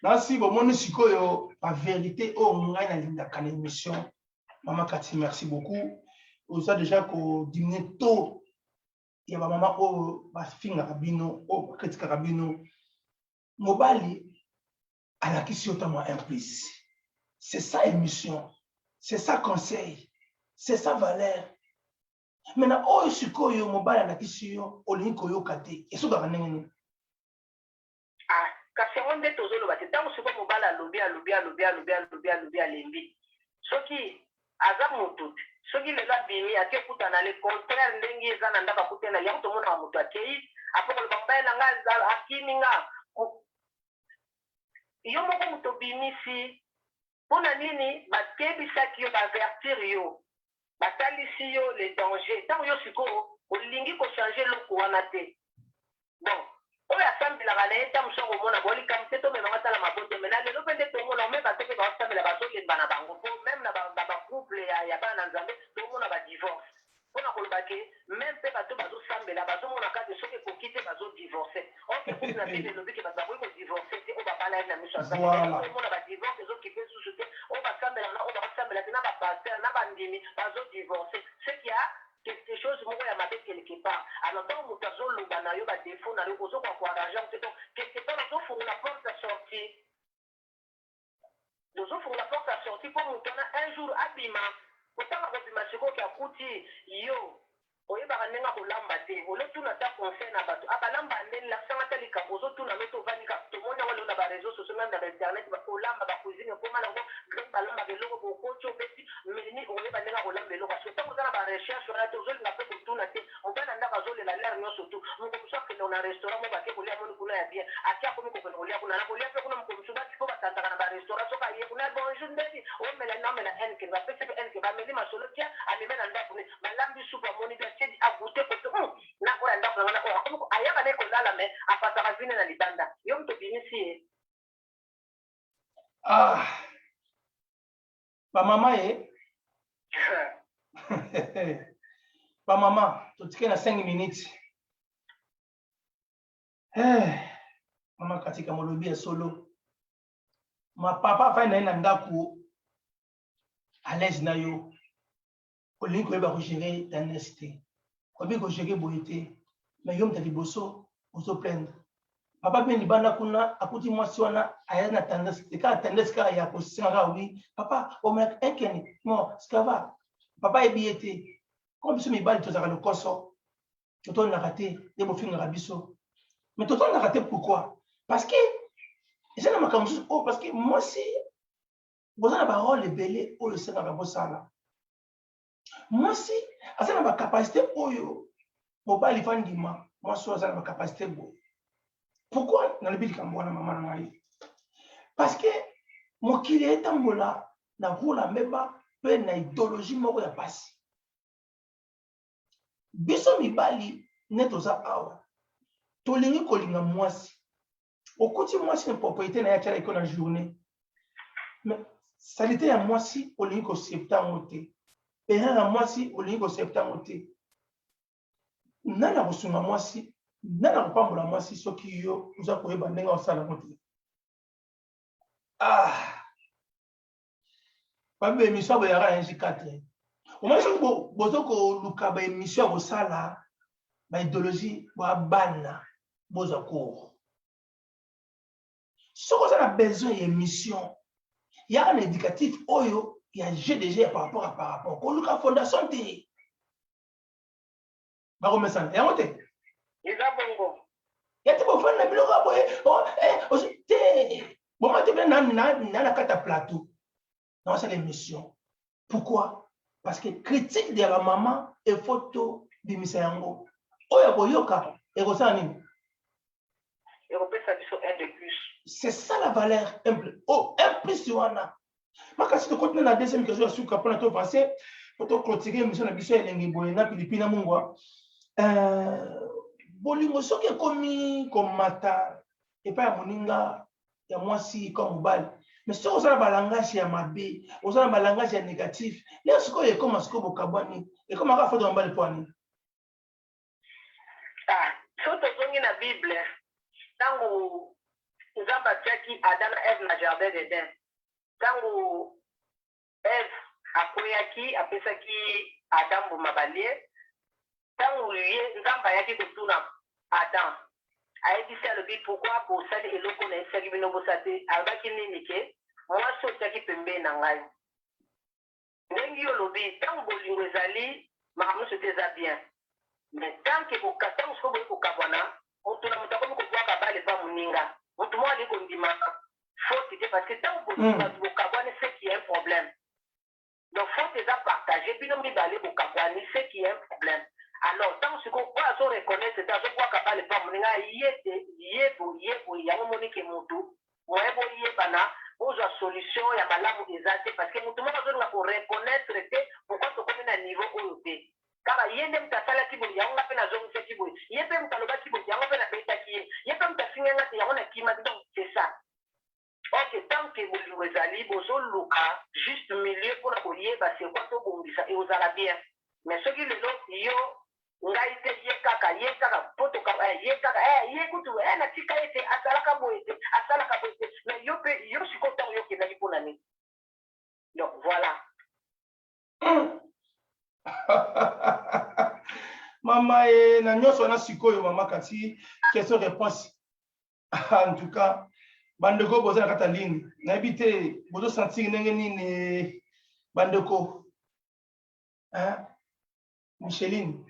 Nasi bomoni sikoyo bavérité oyo ngai nalingaka na émission. Mama Kati, merci beaucoup. Oza déjà kodiminuer taux ya bamama oyo bafingaka bino, oyo bakritikaka bino. Mobali alakisi yo ntango ya implice. C'est ça émission, c'est ça conseil, c'est ça valeur. Maintenant, oyo sikoyo mobali alakisi yo, olingi koyoka te, esukaka ndenge nini? Ah, kasi yango nde tozoloba te. Ntango sikoyo mobali alobi, alobi, alobi, alobi, alobi, alobi, alembi, soki aza motu te, soki lelo abimi, ake kutana le contraire ndenge eza na ndako, akutana yango. Tomonaka moto akei apo koloba: "Mobali na nga akimi nga." Yo moko moto obimisi. Mpona nini bakebisaki yo, baavertir yo, batalisi yo le danger? Ntango yo sikoyo olingi kochanger eloko wana te, bon, oyo asambelaka na ye, ntango mosu akomona bo likambo te, tomemanga tala mabote. Me na lelo mpe nde tomona ome bato mpe baosambela, bazolemba na bango, po même na bacouple ya bana na Nzambe tomona badivorce. Mpona koloba ke même mpe bato bazosambela, bazomona kaka soki ekoki te, bazodivorce. Ok, kutu na Bible elobi ke bato bakoki kodivorce te oyo babala ye na miso ya Nzambe. Omona badivorce ezokipe susu te, oyo basambela na oyo bakosambela te, na bapasteur na bandimi bazodivorce. Ce qui a quelque chose moko ya mabe quelque part. Alors, ntango moto azoloba na yo badéfauts na yo, ozokoka koarranger te. Donc quelque part ozofungola porte ya sortie, ozofungola porte ya sortie mpo moto wana un jour abima. Kotanga kobima sikoyo, ke akuti yo oyebaka ndenge akolamba te, olotuna ata conseil na bato abalamba ndeni, lakisanga ata likambo, ozotuna no tovandi kaka. Tomoni yango lelo na baréseaux sociaux, même na bainternet, kolamba, bacuisine ekoma nango grec, balambaka eloko, bokoti, obeti meni, okoyeba ndenge akolamba eloko. So ntango oza na barecherche wana te, ozolinga mpe kotuna te. Mobali na ndako azolela lere nyonso tu. Moko mosu akende na restaurant moko, ake kolia, moni kuna ya bien, ake, akomi kokende kolia kuna na kolia mpe kuna. Moko mosu basi mpo batantaka na barestaurant, soki aye kuna: "Bonjour, ndeni omela?" "Naomela nk." Bapesi mpe nk, bameli masolo, tia ameme na ndako ne, balambi supu, amoni bi atie, agute koto na oyo ya ndako na ngana oyo akomi ayaka ne kolala, me apasaka vine na libanda. Yo moto obimisi ye. Ah, bamama ye, bamama, totike na 5 minutes. Eh, mama Katika, molobi ya solo. Ma papa afandi na ye na ndako à l'aise na yo, olingi koyeba kogérer tendresse te, oyebi kogérer boye te, mais yo moto ya liboso ozoplaindre. Papa mpe libanda kuna akuti mwasi wana aya na tendresse te, kaka tendresse kaka ya kosenga kaka: "Oui papa, omelaka ekeni mo scava." Papa ayebi ye te. Comme biso mibali tozalaka lokoso, totondaka te nde bofingaka biso, mais totondaka te. Pourquoi? Parce que eza na makambo mosusu oyo, parce que mwasi boza na barôle ebele oyo esengaka bosala. Mwasi aza na bacapacité oyo mobali fa ndima mwasi oyo aza na bacapacité boye. Pourquoi nalobi likambo wana, mama na ngai? Parce que mokili etambola na rula mbeba mpe na idéologie moko ya pasi. Biso mibali nde toza awa, tolingi kolinga mwasi. Okuti mwasi na propriété na ye, atialaki ko na journée, mais saleté ya mwasi olingi koaccepter yango te, erreur ya mwasi olingi koaccepter yango te. Nani akosunga mwasi? Nani akopambola mwasi soki yo oza koyeba ndenge osala yango te? Ah, babi baémission boyaka na NG4, omoni soki boza koluka baémission ya kosala baidéologie bwa bana, bozwa cours. Soki oza na besoin ya émission, yaka na éducatif oyo ya GDG ya par rapport à par rapport koluka fondation te, bakomesana yango te. Eza bongo. Ya te, bofandi na biloko ya boye te, boma te mpe na kati ya plateau. Naosala émission. Pourquoi? Parce que critique ya bamama il faut tobimisa yango. Oyo akoyoka ekosala nini? Ekopesa biso un de plus. C'est ça la valeur. Un plus. Oh, un plus wana. Makasi tokoti na deuxième question ya suka mpona toavance po toclôturer émission na biso ya elengi boye na pilipi na mungwa. Bolingo soki ekomi komata epai ya moninga ya mwasi ka mobali, mais soki oza na balangage ya mabe, oza na balangage ya négatif, lelo sikoyo ekoma sikoyo bokabwani, ekomaka faute ya mobali mpo ani? Ah, so tozongi na Bible, ntango Nzambe atiaki Adam na Eve na jardin d'Eden, ntango Eve akweyaki, apesaki Adam mbuma balie. Ntango ye Nzambe ayaki kotuna Adam, ayebisi, alobi: "Pourquoi bosali eloko nayebisaki bino bosala te?" Alobaki nini? Ke mwasi otiaki pembeni na ngai. Ndenge yo olobi, ntango bolingo ezali, makambo nyonso te eza bien, mais tant que ntango sikoyo boyi kokabwana, moto na moto akomi kobwaka bale pa moninga, moto moko alingi kondima faute te, parce que ntango bato bokabwani, c'est qu'il y a un problème. Donc faute eza partage, bino mibale bokabwani, c'est qu'il y a un problème. Alors ntango sikoyo oyo azo reconnaître te, azobwaka bale pa moninga, ye te, ye boye, ye boye, yango monike motu moye boyebana, bozwa solution ya malamu eza te, parce que motu moko azolinga koreconnaître te pourquoi tokomi na niveau oyo te. Kaka ye nde moto asalaki boye, yango nga mpe nazongisaki boye, ye mpe moto alobaki boye, yango mpe nabetaki ye, ye mpe moto afinga te, yango nakimaki. Donc c'est ça. Ok, tant que bolingo ezali, bozoluka juste milieu mpona koyeba c'est quoi, tobongisa, ekozala bien. Mais soki lelo yo ngai te, ye kaka, ye kaka po ye kaka, ye kutu, natika ye te, asalaka boye te, asalaka boye te, mais yo mpe, yo sikoyo ntango yo okendaki mpona nini? Donc voilà. Mama ye na nyonso wana sikoyo, mama Kati, question réponse. En tout cas, bandeko boza na kati ya ligne, nayebi te bozosentir ndenge nini, bandeko. Micheline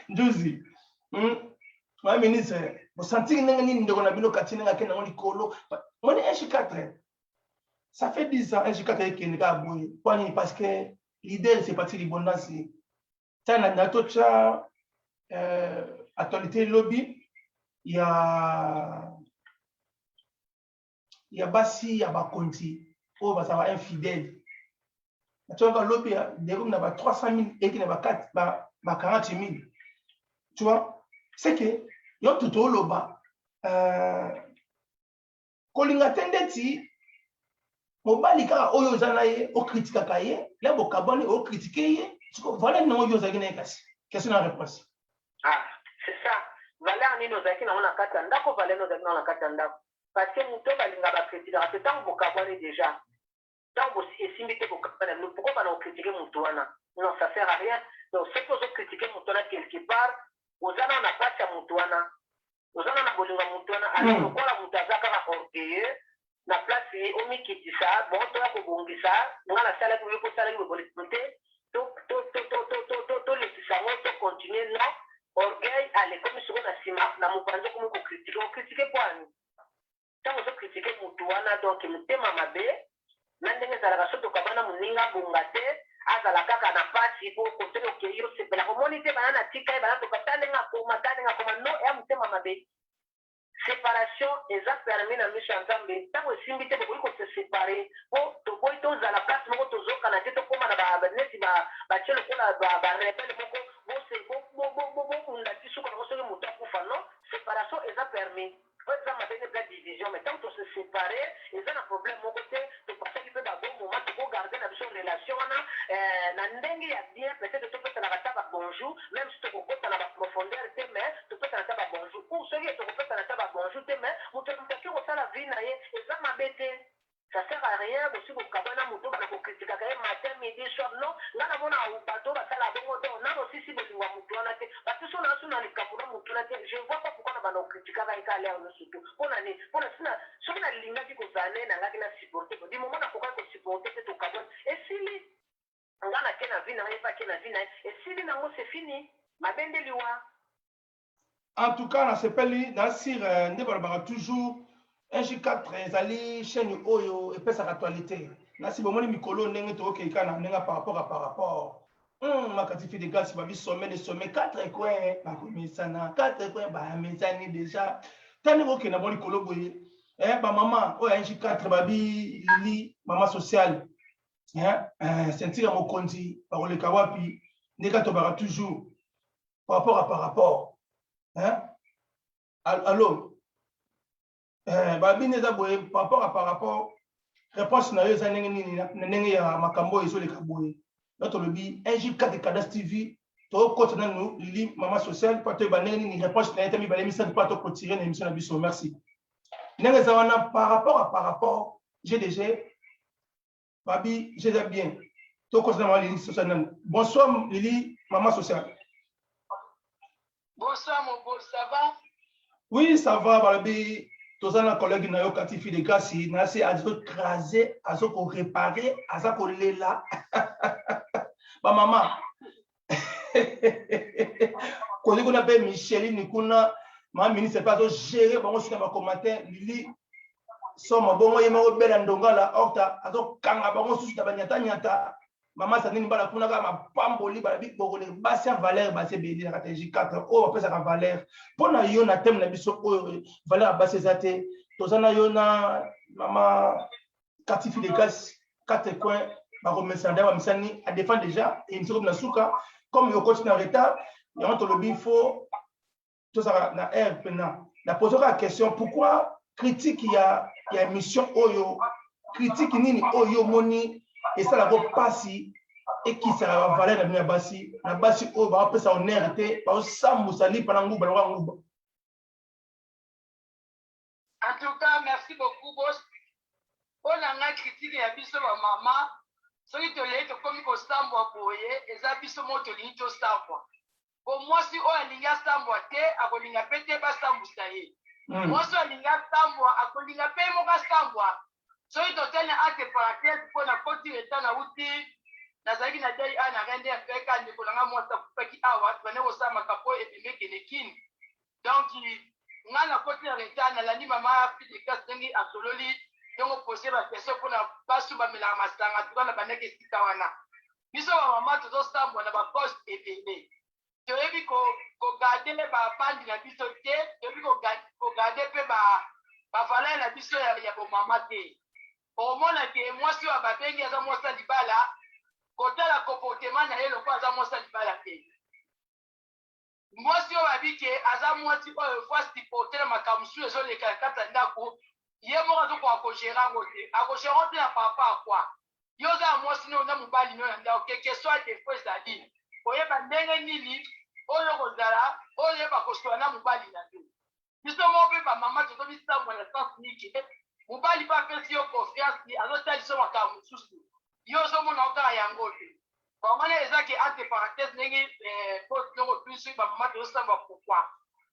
Nduzi, Ma ministre, bosentir ndenge nini ndeko na bino Kati ndenge akende yango likolo? Moni 1 4, ça fait 10 ans 1 4 ekende kaka boye. Mpo nini? Parce que leader, c'est parti libondance. Tana na totya actualité lobi ya basi ya bakonzi oyo bazala infidèle. Natiaka lobi dekomi na ba 300 000, eki na ba 40 000. Tu vois, c'est que yo tutu oloba kolinga te ndeti mobali kaka oyo oza na ye, okritikaka ye, le bokabwani, okritike ye. Valeur nango yo ozalaki na ye? Kasi question na réponse. Ah, c'est ça. Valeur nini ozalaki nango na kati ya ndako? Valeur nini ozalaki nango na kati ya ndako? Parce que moto balinga bakritikaka te. Ntango bokabwani déjà, ntango esimbi te, bokabwani na bino, pourquoi bana okritike moto wana? Non, ça sert à rien. Donc soki ozokritike moto wana, quelque part oza nano na pasi ya moto wana, oza nano na bolingo ya moto wana. Alors lokola moto aza kaka orgueilleux, na place omikitisa, bon, toya kobongisa, nga nasalaki boye, kosalaki boye te, tolekisa yango, tocontinue. Non, orgueil alekomi sikoyo na nsima na mopanzi, okomi kokritike. Okritike po ani? Ntango ozokritike motu wana, donc motema mabe na ndenge ezalaka. So tokabana, moninga bonga te, azala kaka na pasi po kote okei, osepelaka, omoni te bana na tika ye, bana toka ta ndenge akoma, ta ndenge akoma. No, eya motema mabe. Séparation eza permis na miso ya Nzambe. Ntango esimbi te, bokoki kose séparer, po toboyi tozala place moko, tozokana te, tokóma na neti batie lokola barebele moko, bobunda ti suka nango soki moto akufa. Non, séparation eza permis. Oyo eza mabe nde eza division. Mais ntango tose séparer, eza na problème moko te. Topasaki mpe babon moment, tokogarde na biso relation wana na ndenge ya bien. Peut-être topesanaka ata babonjour, même si tokokota na baprofondeur te, mais topesana ata babonjour, ou soki tokopesana ata babonjour te, mais moto moto ake kosala vie na ye, eza mabe te. Ça sert à rien bosi bokabwana, moto bana kokritikaka ye matin, midi, soir. Non, nga namona bato basala bongo, donc nano osisi bolingo ya motu wana te, parce que so na so na likambo na motu wana te, je vois pas pourquoi na bana okritikaka ye ka l'heure nyonso. To mpona nini? Mpona sina soki nalingaki kozala naye, nangaki na supporte. Du moment nakokaki kosupporte te, tokabwana, esili. Nga nake na vie na ngai, ye mpe ake na vie na ye, esili nango, c'est fini. Mabe nde liwa. En tout cas, nasepeli na sire nde balobaka toujours. 1J4 ezali chaîne oyo epesaka actualité. Nasi bomoni mikolo ndenge tokokei kaka na ndenge par rapport à par rapport. Makati Fidegas babi sommet de sommet 4 coins bakomesana 4 coins bamesani déjà. Tani bokenda bo likolo boye. Eh ba mama oyo ya 1J4 babi Lili mama sociale. Eh, eh ceinture ya mokonzi bakoleka wapi ndeka tobaka toujours par rapport à par rapport. Hein? Allo eh, babini eza boye par rapport à par rapport réponse na yo eza ndenge nini na ndenge ya makambo oyo ezoleka boye na tolobi 1J4 Cadas TV tokota nanu lili mama sociale mpo toyeba ndenge nini réponse na ye te mibale misato mpo tokotire na émission na biso. Merci. Ndenge eza wana par rapport à par rapport GDG babi eza bien tokota na mama Lili sociale nanu. Bonsoir Lili mama sociale. Bonsoir mon beau, ça va? Oui, ça va, balobi toza na collègue na yo Kati Fide Kasi na se azocrase, azokorepare, aza kolela bamama kozi kuna mpe Micheline kuna mama ministre mpe azogere bango soki na bacommentaire Lili somo bongo ye moko bela ndongala orta azokanga bango susu na banyatanyata. Mama Sandrine Mbala kuna kaka mapamboli balobi bokole basi ya valeur basi ebele na kati ya J4 oyo bapesaka valeur mpo na yo na thème na biso oyo valeur ya basi eza te. Toza na yo na mama Kati Fidegas 4 coins bakomesana da bamisani a défend déjà émission komi na suka comme okoti na retard yango tolobi faut tozala na air mpena na pose kaka question pourquoi critique ya émission oyo critique nini oyo omoni esalaka mpasi ekisaka bavaleur na bino ya basi na basi oyo baopesa honneur te baosambusa lipa na nguba lokola nguba. En tout cas, merci beaucoup, boss. Mpo na ngai, critique ya biso bamama, soki tolei tokomi kosambwa boye, eza biso moko tolingi tosambwa. Po mwasi oyo alingi asambwa te, akolinga mpe te basambwisa ye. Mwasi oyo alingi asambwa, akolinga mpe ye moko asambwa. Soki totali na entre parenthèse, mpo na koti retard nauti, nazalaki na deuil awa na rende FK, ndeko na ngai mwasi akufaki awa, tobandaki kosala makambo oyo ebimi ekende Kini. Donc nga nakoti na retard, nalandi mama Fidekas ndenge asololi, ndenge opose ba question mpona basi bamelaka masanga. Tuka na bandaki esika wana, biso bamama tozosambwa na bacause ebele. Toyebi kogarde babandi na biso te, toyebi kogarde mpe bavaleur na biso ya bomama te. Okomona ke mwasi oyo babengi aza mwasi ya libala, kotala comportement na ye lokola aza mwasi ya libala te. Mwasi oyo babi ke aza mwasi oyo faut asupporte na makambo mosusu ezoleka na kati ya ndako, ye moko azokoka kogere yango te. Akogere yango te na papa akwa yo oza na mwasi no na mobali no na ndako, keke soit defo ezali koyeba ndenge nini oyo kozala oyo oyeba kosola na mobali na yo. Biso moko mpe bamama tozobisambwa na sens niki mobali mpe apesi yo confiance, azotalisa makambo mosusu, yo ozomona kaka yango te. Bon, wana eza ke entre parenthèse ndenge poste noko biso bamama tozosambwa. Pourquoi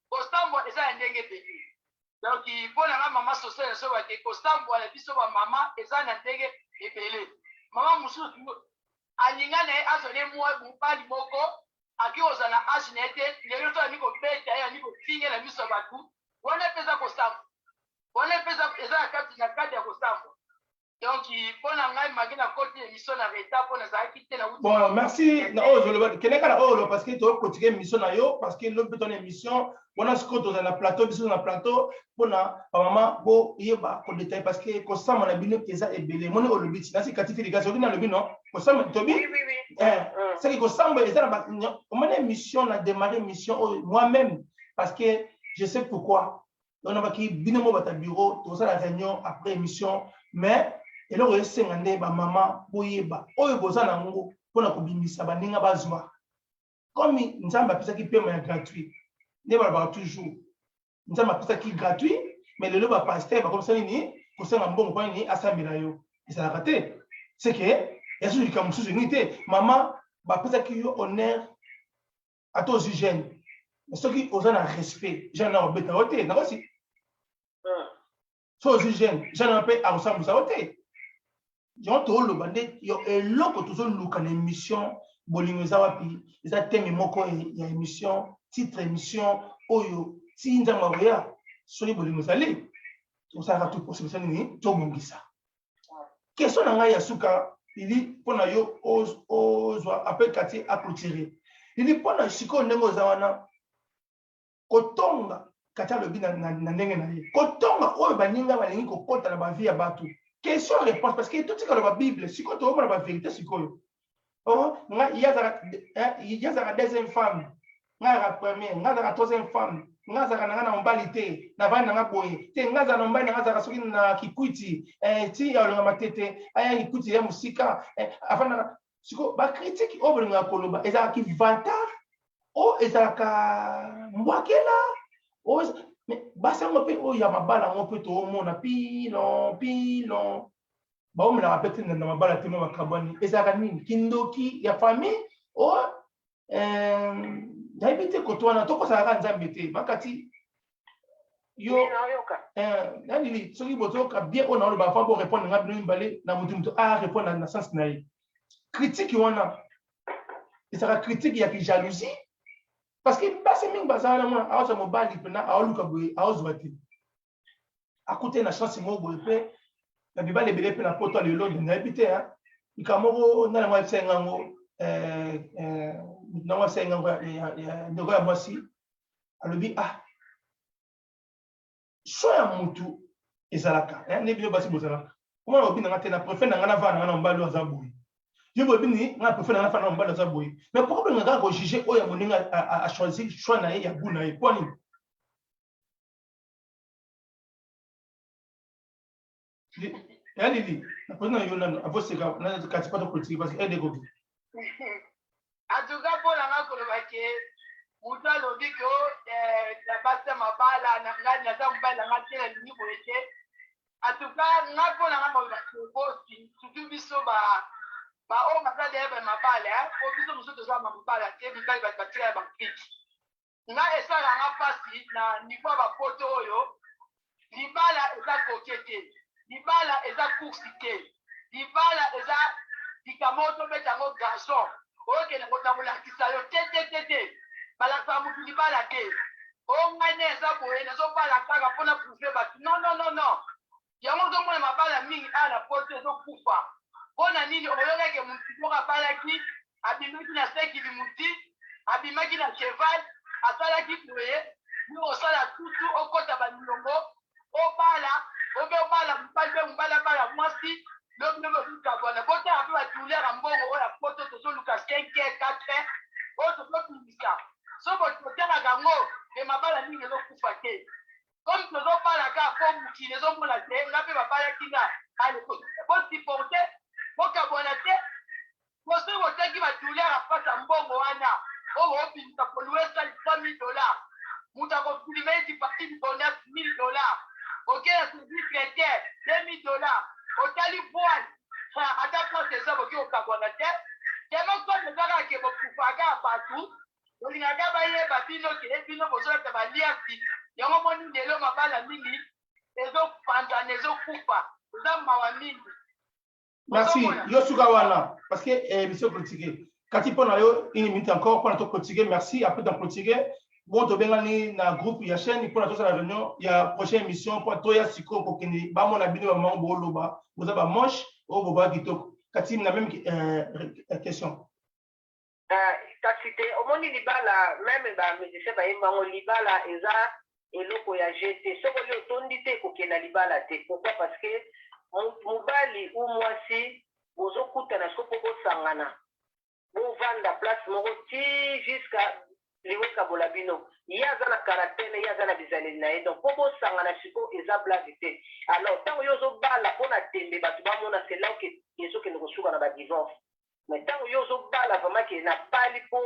kosambwa eza ya ndenge ebele? Donc mpo na nga mama sociale nasobake kosambwa na biso bamama eza na ndenge ebele. Mama mosusu alinga na ye azwa ne mobali moko aki kozala na age na ye te, lelo to alingi kobeta ye, alingi kofinga na miso ya bato, wana mpe eza kosambwa, wana mpe eza na kati ya kosambwa. Donc mpo na ngai magi nakoti émission na retard mpo nazalaki te na Bon, merci na oyo ozoloba. Kende kaka na oyo oloba parce que tokotike émission na yo parce que lobi mpe tona émission wana. Sikoyo tozala na plateau, biso na plateau mpona bamama boyeba kodetaille parce que kosamba na bino eza ebele. Moni olobi ti nasi Kati Filikasi oki nalobi non kosamba tobi seki kosamba eza na omoni émission na démarrer émission oyo moi-même parce que je sais pourquoi. Donc nabaki bino mo bata bureau tozala réunion après émission, mais eloko esenga nde bamama boyeba oyo boza nango mpona kobimisa baninga bazwa comme Nzambe apesaki pema ya gratuit. Nde balobaka toujours Nzambe apesaki gratuit, mais lelo bapasteur bakomisa nini kosenga mbongo mpo nini asambela yo. Ezalaka te seke ya susu likambo mosusu nini te. Mama bapesaki yo honneur ata ozwi jeune, mais soki oza na respect jeune na obeta yo te nakosi. So ozwi jeune, jeune wana mpe akosambwisa yo te. Yango toloba nde yo eloko tozoluka na émission bolingo eza wapi eza thème moko ya émission, titre émission oyo ti Nzambe akoya soki bolingo ezali. Tosalaka tout possible sa nini tobongisa. Question na ngai ya suka lili mpo na yo ozwa apres kati a clôturer. Lili, mpo na sikoyo ndenge oza wana kotonga, kati alobi na, na, na ndenge na ye kotonga oyo baninga balingi kokota na bavie ya bato. Question réponse, parce que totikala ba Bible sikoyo toomona ba vérité sikoyo. Oh, nga ye azalaka deuxième femme, nga azalaka première, nga azalaka troisième femme, nga azalaka na nga na mobali te, navandi na nga boye te, nga azala na mobali na nga azalaka soki na Kikwiti, eh, ti ya olonga matete aya Kikwiti ya mosika, eh, afandaka. Sikoyo bacritique oyo bolingaka koloba ezalaka kivantard, oyo ezalaka mbwakela, oyo basi yango mpe oyo ya mabala yango mpe toomona pilon pilon baomelaka mpe te na mabala te, mwa bakabwani. Ezalaka nini? Kindoki ya famille oyo nayebi te. Koto wana tokosalaka Nzambe te makati yo nani. Soki bozoyoka bien oyo naoloba, avant borépondre nga bino mibale na motu motu a répondre na sens na ye. Critique wana ezalaka critique ya kijalousie, parce que basi mingi bazala na mwana aozwa mobali mpena aoluka boye aozwa te, akute na chance moko boye mpe na mibali ebele mpe na poto lelo. Nayebi te likambo moko nani yango ayebisa ngango, nango ayebisa ngango ndeko ya mwasi, alobi: "Ah, choix ya mutu ezalaka nde bino basi bozalaka omona bobi nanga te, na préfère na nga navanda nanga na mobali oyo aza boye. Yo boyebi nini? Nga na préfère na nga nafanda na mobali aza boye." Mais pourquoi bolinga kaka kojuge oyo ya moninga achoisir choix na ye ya goût na ye? Mpo nini ya lili napozi na yo nano avoseka kati pato politique, parce que aide ekoki. En tout cas, mpo na nga koloba ke moto alobi ke na basi ya mabala na ngai naza mobali na nga te, nalingi boye te. En tout cas, nga mpo na nga koloba ke bosi, surtout biso baoyo baza deya ba mabala, po biso mosusu toza ba mabala te, mibali bato batika ya bacrique. Nga esalaka nga mpasi na niveau ya bapoto oyo. Libala eza koke te, libala eza course te, libala eza likambo oyo tobeta yango gazon oyokende kota kolakisa yo te te te te. Balakisaka motu libala te. Oyo ngai nde eza boye, nazobala kaka mpona prouve bato. Non, non, non, non. Yango ozomona mabala mingi awa na poto ezokufa mpo na nini? Okoyoka ke motu moko abalaki, abimaki na sekili muti, abimaki na cheval, asalaki boye. Yo osala tutu, okota baniongo, obala obe obala mobali mpe mobali abala mwasi, lobi lobi ozokabwana. Botala mpe badouleur ya mbongo oyo ya poto tozoluka 5 heures, 4 heures oyo tozobimisa. So botalaka yango me mabala mingi ezokufa te. Comme tozobala kaka mpo mokili ezomona te, nga mpe babalaki nga, ale bosupporte, bokabwana te. Po soki botaki badouleur ya pasi ya mbongo wana oyo obimisa kolouer salle 3000 $, moto akofilme eti parti du bonheur 1000 $, oke na service traiteur 2000 $, otali voile ata place eza, boki kokabwana te. Temo comme eza kaka ke bokufaka ya bato, bolingaka bayeba bino ke bino bozolata baliasi yango. Moni lelo mabala mingi ezopanzana, ezokufa, eza mawa mingi. Merci. Yo suka wana, parce que émission clôturée. Kati, mpo na yo une minute encore mpona to clôturer. Merci. Après to clôturer, bon, tobengani na groupe ya chaîne mpona tosala réunion ya prochaine émission mpo toya sikoyo kokende bamona bino bamama booloba boza bamanche oyo boba kitoko. Kati, na même question. Kasi te, omoni libala, même bamusicien bayembango, libala eza eloko ya jeu te. Soki oli otondi te, ekokenda libala te. Pourquoi? Parce que mobali ou mwasi bozokutana siko mpo bosangana, bovanda place moko ti jusqu'à liwa ekabola bino. Ye aza na caractère na ye, aza na bizaleli na ye, donc mpo bosangana sikoyo eza blague te. Alors ntango yo ozobala mpo na tembe bato bamona, c'est là que ezokende kosuka na badivorce. Mais ntango yo ozobala vraiment ke nabali mpo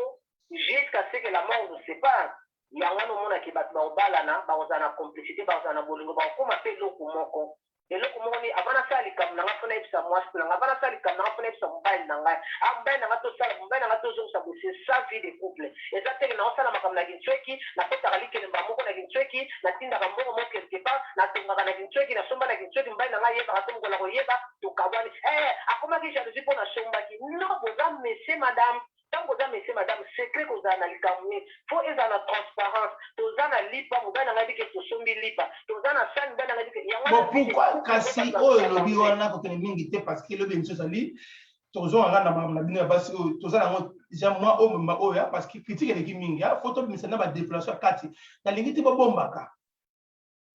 jusqu'à ce que la mort nous sépare, yango wana omonaki bato bakobalana, bakozala na complicité, bakozala na bolingo, bakokóma mpe eloko moko. Eloko moko ni avant nasala likambo na nga, mpo nayebisa mwasi na nga, avant nasala likambo na nga, mpo nayebisa mobali na ngai, ah, mobali na nga tosala, mobali na nga tozongisa boye. C'est ça vie de couple. Eza teke naosala makambo na kintsweki, nakotaka likelemba moko na kintsweki, natindaka mbongo moko quelque part, natongaka na kintsweki, nasomba na kintsweki, mobali na ngai ayebaka te. Mokolo koyeba tokabwani, eh, akomaki jalousie mpo nasombaki. Non, boza monsieur madame. Ntango oza monsieur madame, secret kozala na likambo nini? Fo ezala na transparence. Toza na lipa, mobali na ngai bike tosombi lipa, toza na sani, mobali na ngai bike yango. Bon, pourquoi kasi oyo elobi wana kokende mingi te? Parce que elobi émission ezali, tozonga kaka na makambo na bino ya basi oyo toza nango deja mwa oyo mobimba oyo ya, parce que critique eleki mingi. Fo tobimisa na badéflation ya kati. Nalingi te bobombaka,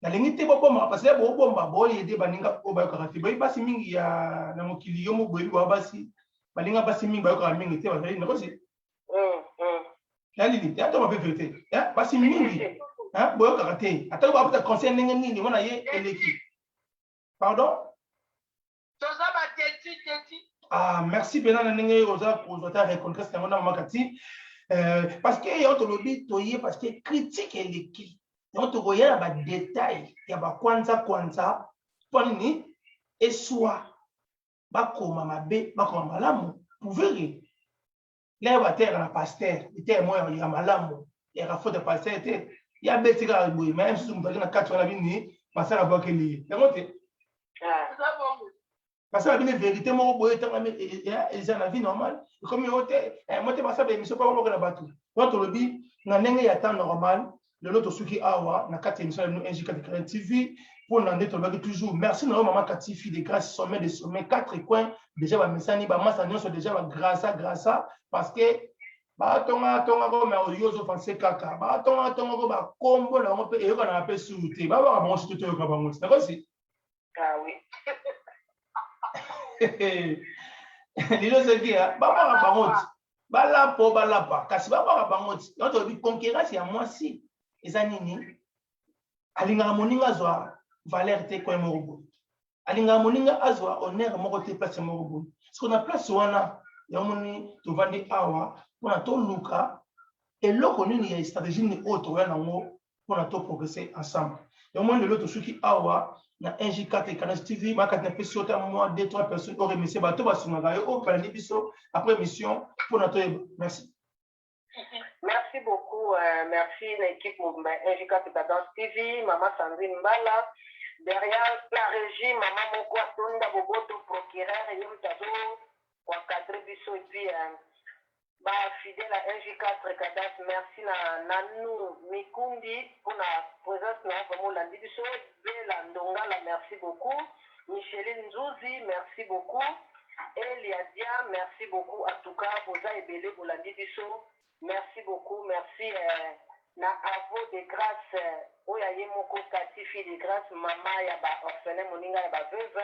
nalingi te bobombaka, parce que bobomba boyede baninga oyo bayokaka te. Boyebi basi mingi ya na mokili, yo mo boyebi baa basi balinga basi mingi bayokaka mingi te, bazali nakosi ya nini ya toma mpe vérité. Basi mingi boyokaka te, ata bapesa conseil ndenge nini, wana ye eleki. Pardon. Toza bateti teti. Ah, merci mpena na ndenge oza kozwa ta reconnaissance yango na mama Kati, parce que yango tolobi toye, parce que critique eleki. Yango tokoya na badétail ya bakwanza kwanza mpo nini eswa bakoma mabe, bakoma malamu. Pouvere lere bateyaka na pasteur, eteya moko ya malamu yaka faute ya pasteur te, ya beti kaka boye. Mais mosusu moto aki na kati wana bini pasteur abwakeli ye yango te. Pasteur abini vérité moko boye etangami, eza na vie normale, ekomi yo te mo te basala baémission mpo babwakela bato wana. Tolobi na ndenge ya temps normal. Lelo tosuki awa na kati ya émission na bino NJ4 TV mpona nde tolobaki toujours. Merci na yo, mama Kati, fille de grâce, sommet de sommet, quatre coins déjà bamesani, bamasa nyonso déjà bagrâce grâce, parce que batonga tongako me yo ozofanse kaka batonga tongako bakombo na bango mpe eyokanaka mpe suru te, babaka bango surtout toyoka bango ti nakosi. Ah oui. Lelo soki babaka bango ti balapa o balapa, kasi babaka bango ti yango tolobi concurrence ya mwasi eza nini? Alingaka moninga azwa valeur te, coin moko boye, alingaka moninga azwa honneur moko te, place moko boye. Siko na place wana yango moni tovandi awa mpona toluka eloko nini ya stratégie nini oyo tokoya nango mpona toprogresse ensemble. Yango moni lelo tosuki awa na 1J4 Canal TV. Makati napesi yo ta mwa 2 3 personnes oyo remercier bato basungaka yo oyo balandi biso après émission mpona toyeba. Merci. Merci beaucoup. Merci l'équipe 1J4 Cadence TV, Maman Sandrine Mbala. Derrière la régie, Maman Moko Tonda Boboto, procureur, et Yom encadré biso et puis ba fidèle à 1J4 Cadence, merci na Nanou Mikundi pour la présence na vraiment landi biso. Bela Ndongala, merci beaucoup. Micheline Nzouzi, merci beaucoup. Elia Dia, merci beaucoup. En tout cas, boza ebele bolandi biso. Merci beaucoup, merci na Avo de Grâce oyo aye moko Kati, fille de grâce, mama ya ba orphelin, moninga ya ba veuve.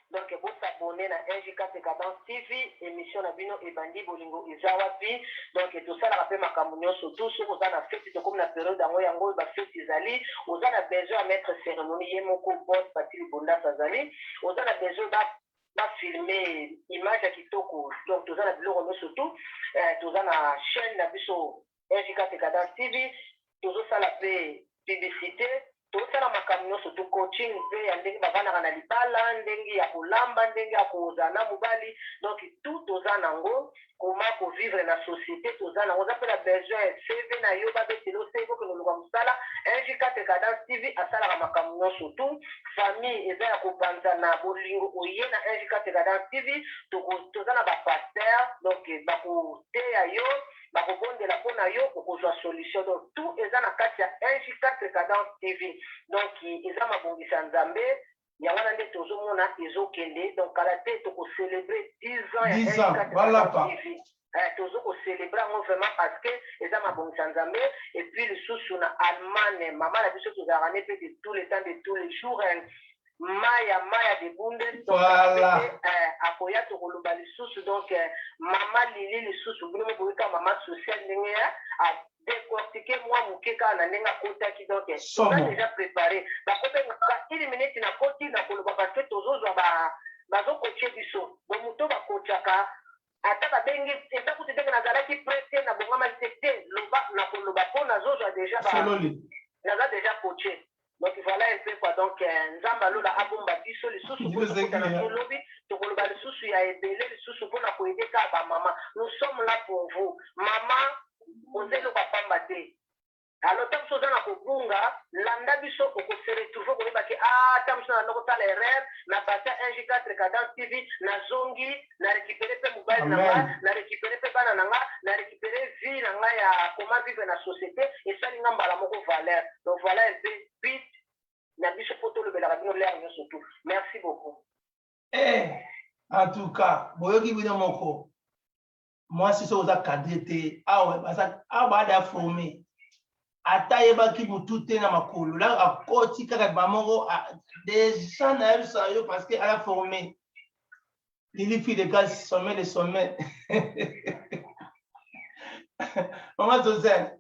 Donc bosabonner na 1J4 Cadence TV, émission na bino ebandi, bolingo eza wapi. Donc tosalaka mpe makambo nyonso tu. Soki oza na feti, tokomi na période yango, yango oyo bafeti ezali, oza na besoin ya maître cérémonie, ye moko boss Patili Bondas azali, oza na besoin ba bafilme image ya kitoko. Donc toza na biloko nyonso tu. Toza na chaîne na biso 1J4 Cadence TV, tozosala mpe publicité, tozosala makambo nyonso tu, coaching mpe ya ndenge bavandaka na libala, ndenge ya kolamba, ndenge ya kozala na mobali. Donc tout toza nango, koma kovivre na société toza nango. Oza mpe na besoin CV na yo babeteli osei okende oluka mosala, 1J4 Cadence TV asalaka makambo nyonso tu. Famille eza ya kopanzana, bolingo oye na 1J4 Cadence TV. Toza na bapasteur, donc bakoteya yo, bakobondela mpona yo, okozwa solution. Donc tout eza na kati ya 1J4 Cadence TV. Donc eza mabongisa ya Nzambe, yango wana nde tozomona ezokende. Donc kala te tokocélébre 10 ans ya 10 ans, 1J4 balapa. Cadence TV. Tozo kocélébre yango vraiment parce que eza mabongisa Nzambe. Et puis lisusu na Allemagne, mama na biso tozalaka ne mpe de tous les temps, de tous les jours, Maya Maya de Bundes. Donc Voilà. Akoya, tokoloba lisusu. Donc mama Lili lisusu, bino boyoka mama social ndenge ya adécortique mwa moke kaka na ndenge akotaki. Donc toza Somo. déjà préparé, bakotaki une minute na koti na koloba parce que tozozwa bazokotie biso bomoto bakotiaka ata babengi eza kutu ndenge nazalaki prêt te, nabongamaki te te, loba na koloba mpo nazozwa déjà Sololi. Naza déjà coaché. Donc voilà un peu quoi. Donc Nzambe alola abomba biso lisusu po tokutana tolobi, tokoloba lisusu ya ebele lisusu mpona koyede kaka bamama. Nous sommes là pour vous, mama. Oza eloko apamba te. Alors ntango mosusu oza na kobunga, landa biso, oko se retrouver, okoyeba ke ah, ntango mosusu nabanda kosala erreur na bata 1J4 Cadence TV, nazongi na récupérer mpe mobali na nga, na récupérer mpe bana na nga, na récupérer vie na nga ya comment vivre na société, esali nga mbala moko valeur. Donc voilà un peu but na biso mpo tolobelaka bino l'heure nyonso tout. Merci beaucoup. Eh, en tout cas, boyoki bino moko. Mwasi soki oza cadre te, awa baza awa baada ya forme. Ata ayebaki mutu te na makolo, la akoti kaka ba moko déjà na yebisa yo parce que ala forme. Lili fille de gaz sommet de sommet. Maman Zozène.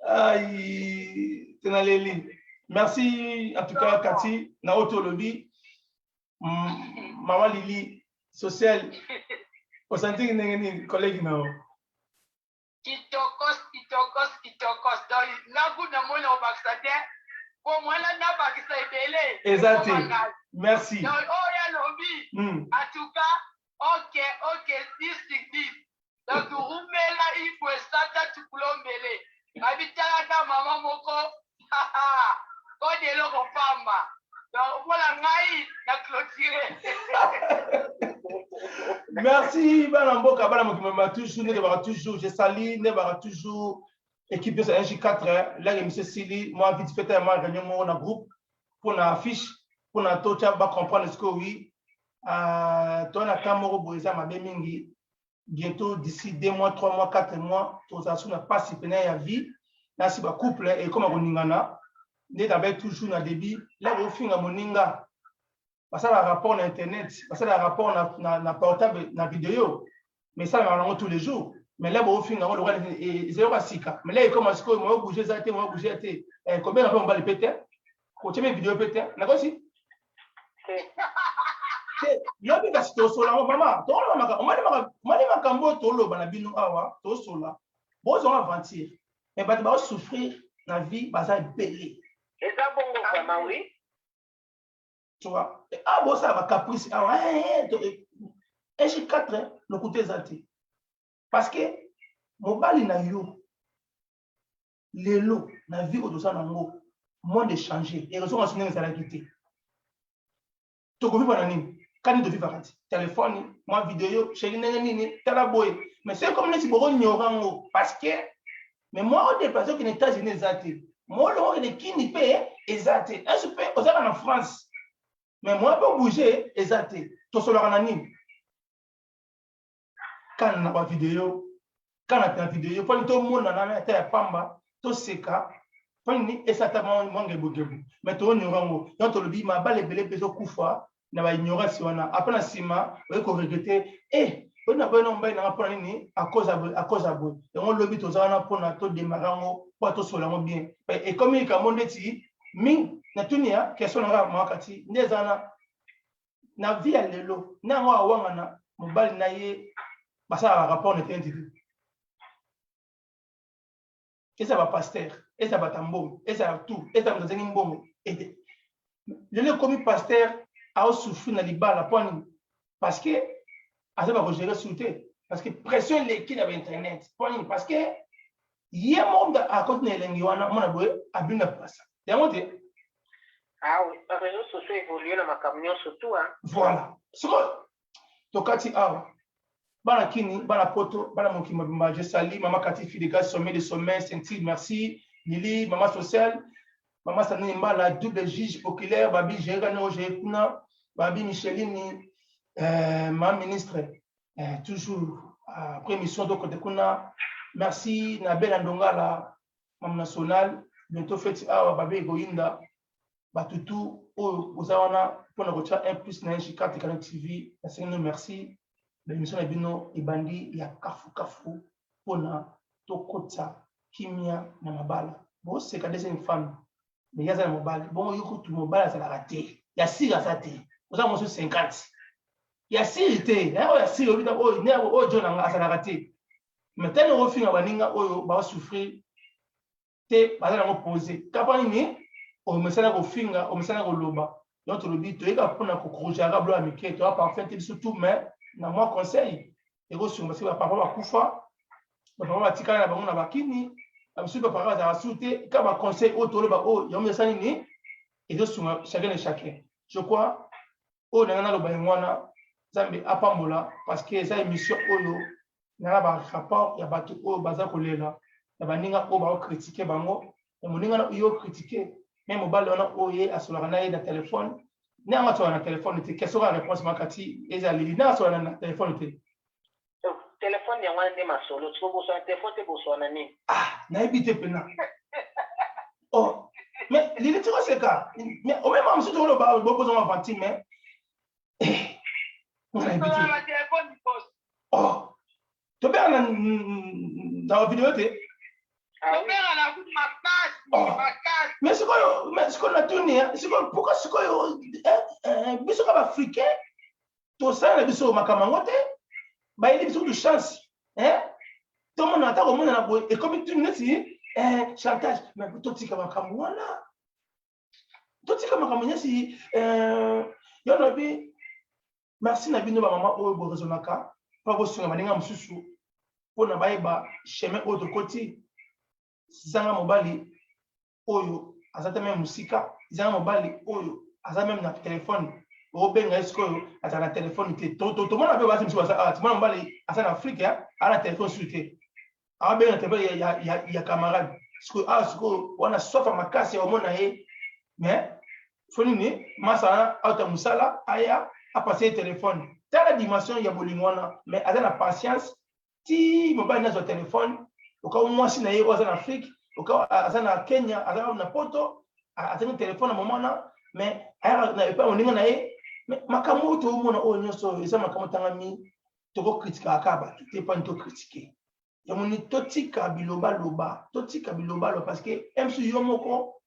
Aïe, tenaleli. Merci en tout cas Cathy, na oto lobi. Maman Lili social. Osantiki ndenge nini collègue na yo? Kitokos, kitokos, kitokos. Donc nga kuna namoni obakisa te. Po mwana nabakisa ebele. Eza te. Merci. Donc oyo alobi. En tout cas, OK, OK, 10 sur 10. Donc rumela ibwe sata tukulombele. Babitalaka mama moko. Kode eloko pamba. Donc mpona ngai na clôturer. Merci bana mboka bana mokili mobimba toujours ndenge baka toujours je salue nde baka toujours équipe nyonso ya NJ4 laki émission esili mwa vite fait ya mwa réunion moko na groupe mpona affiche mpona totya ba comprendre sikoyo oui toza na cas moko boye eza mabe mingi bientôt d'ici 2 mois 3 mois 4 mois tozala so na pasi pena ya vie nasi ba couple ekoma koningana nde nabai toujours na début laki ofinga moninga basala rapport na internet basala rapport na, na, na portable na video mais esalamaka nango tous les jours mais là bofinga yango lokola ezali yoka sika mais là ekoma sikoyo moyo bouge eza te moyo bouge te kobenga mpe mobali mpe te kotia mpe video mpe te nakosi te yobi kasi tosola yango mama toloba omoni makambo oyo toloba na bino awa tosola bozonga aventure mais bato baosouffrir na vie baza ebele. Eza bongo vraiment oui. Tu vois, ah bosala ba caprice awa SG4 lokuta eza te parce que mobali na yo lelo na vie oyo toza nango monde échange ekozonga so ndenge ezalaki te tokoviva na nini kani tovivaka ti telefone mwa video sheri ndenge nini tala boye mais c'est comme neti bokonyora yango parce que mais mwa odeplace okende États-Unis eza te mwa olongo okende kini mpe eza te ese mpe ozalaka na France mais mwa mpe obouge eza te tosolaka na nini kana na bavideo kana na video mpo nini tomonana ata ya pamba toseka mpo nini esa ata mwa ngebugebu mais toonyora yango donc tolobi mabala ebele mpe ezokufa na ba ignorance wana apres na nsima oye koregrete e oyo naboyi na mobali nanga mpona nini à cause ya boye yango lobi toza wana mpona todemare yango mpo tosola yango bien ekomi likambo ndeti mingi natuni ya question nanga mawakati nde eza wana na vie ya lelo na yango awangana mobali na ye basalaka rapport na internet te eza ba pasteur eza bato ya mbongo eza tout eza moto azangi mbongo ete lelo ekomi pasteur aosouffrir na libala mpo nini parce que aza bakogere su te parce que pression eleki na bainternet mpo nini parce que ye moko moto akoti na elengi wana mona boye abimi na place yango te. Ah oui, ba réseaux sociaux évoluent na makambo nyonso tout hein. Voilà sikoyo tokati awa bana kini bana poto bana mokili mobimba je salue mama Cathy Fidega sommet de sommet Saint-Île merci Lili mama sociale mama Sandrine Mbala double juge populaire babi Gérard Nero kuna babi Micheline ma ministre toujours après mission tokote kuna merci na Bella Ndongala mama national bientôt feti awa babi ekoyinda batutu oyo boza wana mpona kotia un plus na NJ4 Canal TV nasengi no merci na émission na bino ebandi ya kafu kafu mpona tokotisa kimia na mabala boseka deuxième femme mais ye aza na mobali bongo yo kutu mobali azalaka te ya siri aza te oza mosusu 50 ya siri te oyo ya siri oyo oyo jo nanga azalaka te mais tani ofinga baninga oyo baosouffrir te baza nango pose kapa nini omesana kofinga omesana koloba donc tolobi toyeka mpona kokrojaka bilo ya mike toya parfait te biso tout mais na mwa conseil ekosunga parce que bapapa bakufa. Bapapa batikala na bango na bakini, bamosusu bapapa bazalaka su te. Kaka baconseil oyo toloba oyo yango eza nini, ezosunga chacun et chacun. Je crois oyo na ngai naloba yango wana. Nzambe apambola, parce que eza émission oyo na ba rapport ya bato oyo baza kolela na baninga oyo baocritiquer bango. Ya moninga na yo critique, mais mobali wana oyo ye asolaka na ye na telefone, nde yango asolaka na telefone te. Question kaka, réponse makati ezaleli nde asolaka na telefone te. Telefone yango wana nde masolo. Siko boswana telefone te, boswana nini? Ah, nayebi te mpena. Oh, mais lili ti koseka, mais omema mosusu tokoloba bozonga aventure, mais nga nayebi te. Oh, tobenga na video te. Mais sikoyo natuni sikoyo, pourquoi sikoyo biso ka baafricain tosala na biso makambo yango te? Bayeli biso kutu chance, tomona ata komonana boye ekomi tuni neti chantage. Mais totika makambo wana, totika makambo nyonso. Yo lobi merci na bino bamama oyo boraisonnaka mpo bosunga baninga mosusu mpona bayeba chemin oyo tokoti. Zanga mobali oyo aza te même mosika, zanga mobali oyo aza même na telefone, obenga ye sikoyo azala na telefone te. Tomona mpe basi mosusu baza awa, timona mobali aza na Afrique, aza na telefone susu te, abenga na telefone ya camarade. Sikoyo awa, sikoyo wana sofa makasi ya omona ye, mais fo nini, masala auta mosala, aya apase ye telefone. Tala dimension ya bolingo wana, mais aza na patience ti mobali nazwa telefone. Oka mwasi na ye oyo aza na Afrique, oka aza na Kenya, aza na Poto, azangi telefone na moma wana, mais ayaka na epai moninga na ye. Mais makambo oyo toomona oyo nyonso oyo eza makambo tangami. Tokokritikaka kaka bato te, mpani tocritiquer yamoni. Totika bilobaloba, totika bilobaloba, parce que msu yo moko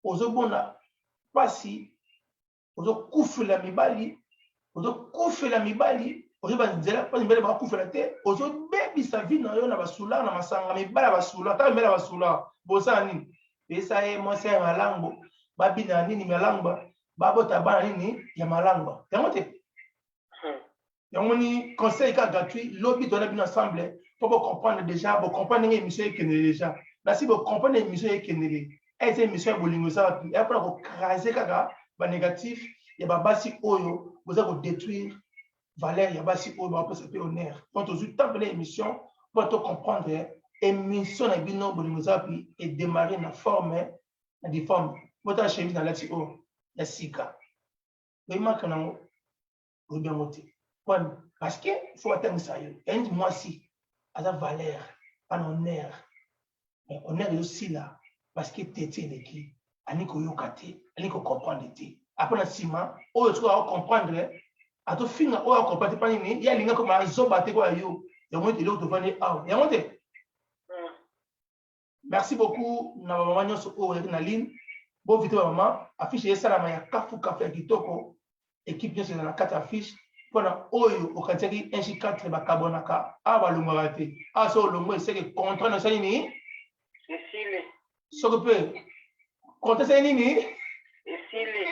ozobona mpasi, ozokufela mibali, ozokufela mibali, ozoba nzela mpo mibali bakufela te. Ozobebisa vie na yo na basula, na masanga, mibali ya basula. Ata mibali ya basula bosala nini? Pesa ye mwasi ya malango, babina nini malangwa, babota bana nini ya malangwa yango te. Yango ni conseil ka gratuit. Lobi tona bino ensemble mpo bocomprendre déjà, bocomprendre ndenge émission ekendele déjà. Nasi bocomprendre émission ekendele, eza émission ya bolingo, eza wapi? Eya mpona kocraser kaka banégatif ya babasi oyo boza kodétruire valeur ya basi oyo bapesa mpe honneur. Donc tozwi temps mpena émission mpo tocomprendre émission na bino. Bolingo eza wapi? Edémarre na forme na diforme. Botala chemise nalati oyo ya sika, oyemaka nango, oyebi yango te kwani, parce que faut batangisa yo. Yangi mwasi aza valeur ana honneur, mais honneur ezosila parce que tete eleki, alingi koyoka te, alingi kocomprendre te. Après na nsima oyo soki akocomprendre, atofinga oyo acomprendre te. Mpa nini ye alingi akoma azoba te koya yo? Yango ete eloko tovandi awa yango te. Merci beaucoup na bamama nyonso oyo ozalaki na ligne. Bovite bamama, affiche esalama ya kafu kafu ya kitoko. Équipe nyonso eza na kati ya affiche mpona oyo okanisaki 1 4 bakabonaka awa, balongwaka te awa. So olongwe, eseke contrat na osali nini? Esili. Soki mpe contrat esali nini? Esili.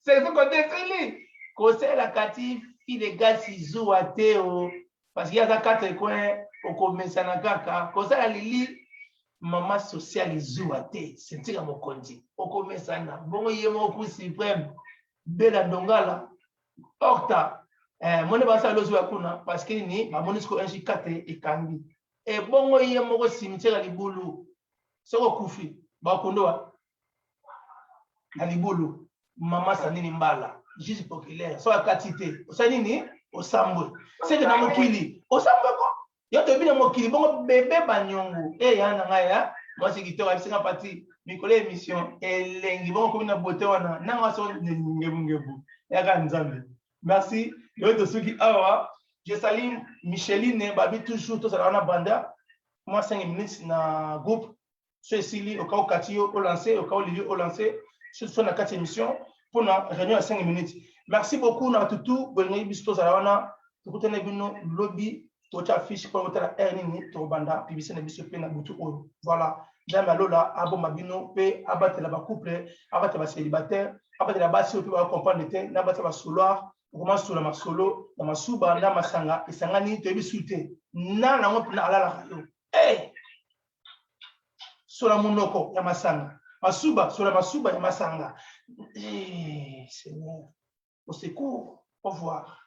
Seke contrat esili, kosalelaka ti filegasi zuwa te o, parce que aza quatre coin, okomesana kaka kosala lili mama sociale zuwa te. Sentika mokonzi, okomesana bongo ye moko cour suprême Bela Ndongala Orta mone basala lozuwa kuna, parce que nini? Bamoni siko 1 4 ekangi ebongo ye moko cimetière ya libulu. Soki okufi, bakondo na libulu. Mama Sandini Mbala, juge populaire, so akati te, osali nini? Osambwe seke na mokili, osambwe ko yo toyebi na mokili bongo. Bebe banyongo e ya na ngai ya mwasi kitoko, abisinga pati mikolo émission elengi bongo komi na bote wana nanga so ngebungebu yaka. Nzambe merci. Lelo tosuki awa. Je salue Micheline babi, toujours tozala wana banda mwa 5 minutes na groupe. So esili, oka okati yo olance, oka olili olance so na kati émission mpona réunion ya 5 minutes. Merci beaucoup na bato tu bolingaki biso tozala wana. Tokutana bino lobi, totya affiche mpona kotala heure nini tokobanda publicité na biso mpe na butu oyo. Voilà, Nzambe alola abomba bino mpe abatela bacouple, abatela bacélibataire, abatela basi oyo mpe bacomprendre te, na basi ya basouloir. Okomasola masolo na masuba na masanga esangani, toyebi su te na nango mpena alalaka yo. Hey! Eh! Sola monoko ya masanga masuba, sola masuba ya masanga. Hey, eh, Seigneur, au secours, au revoir.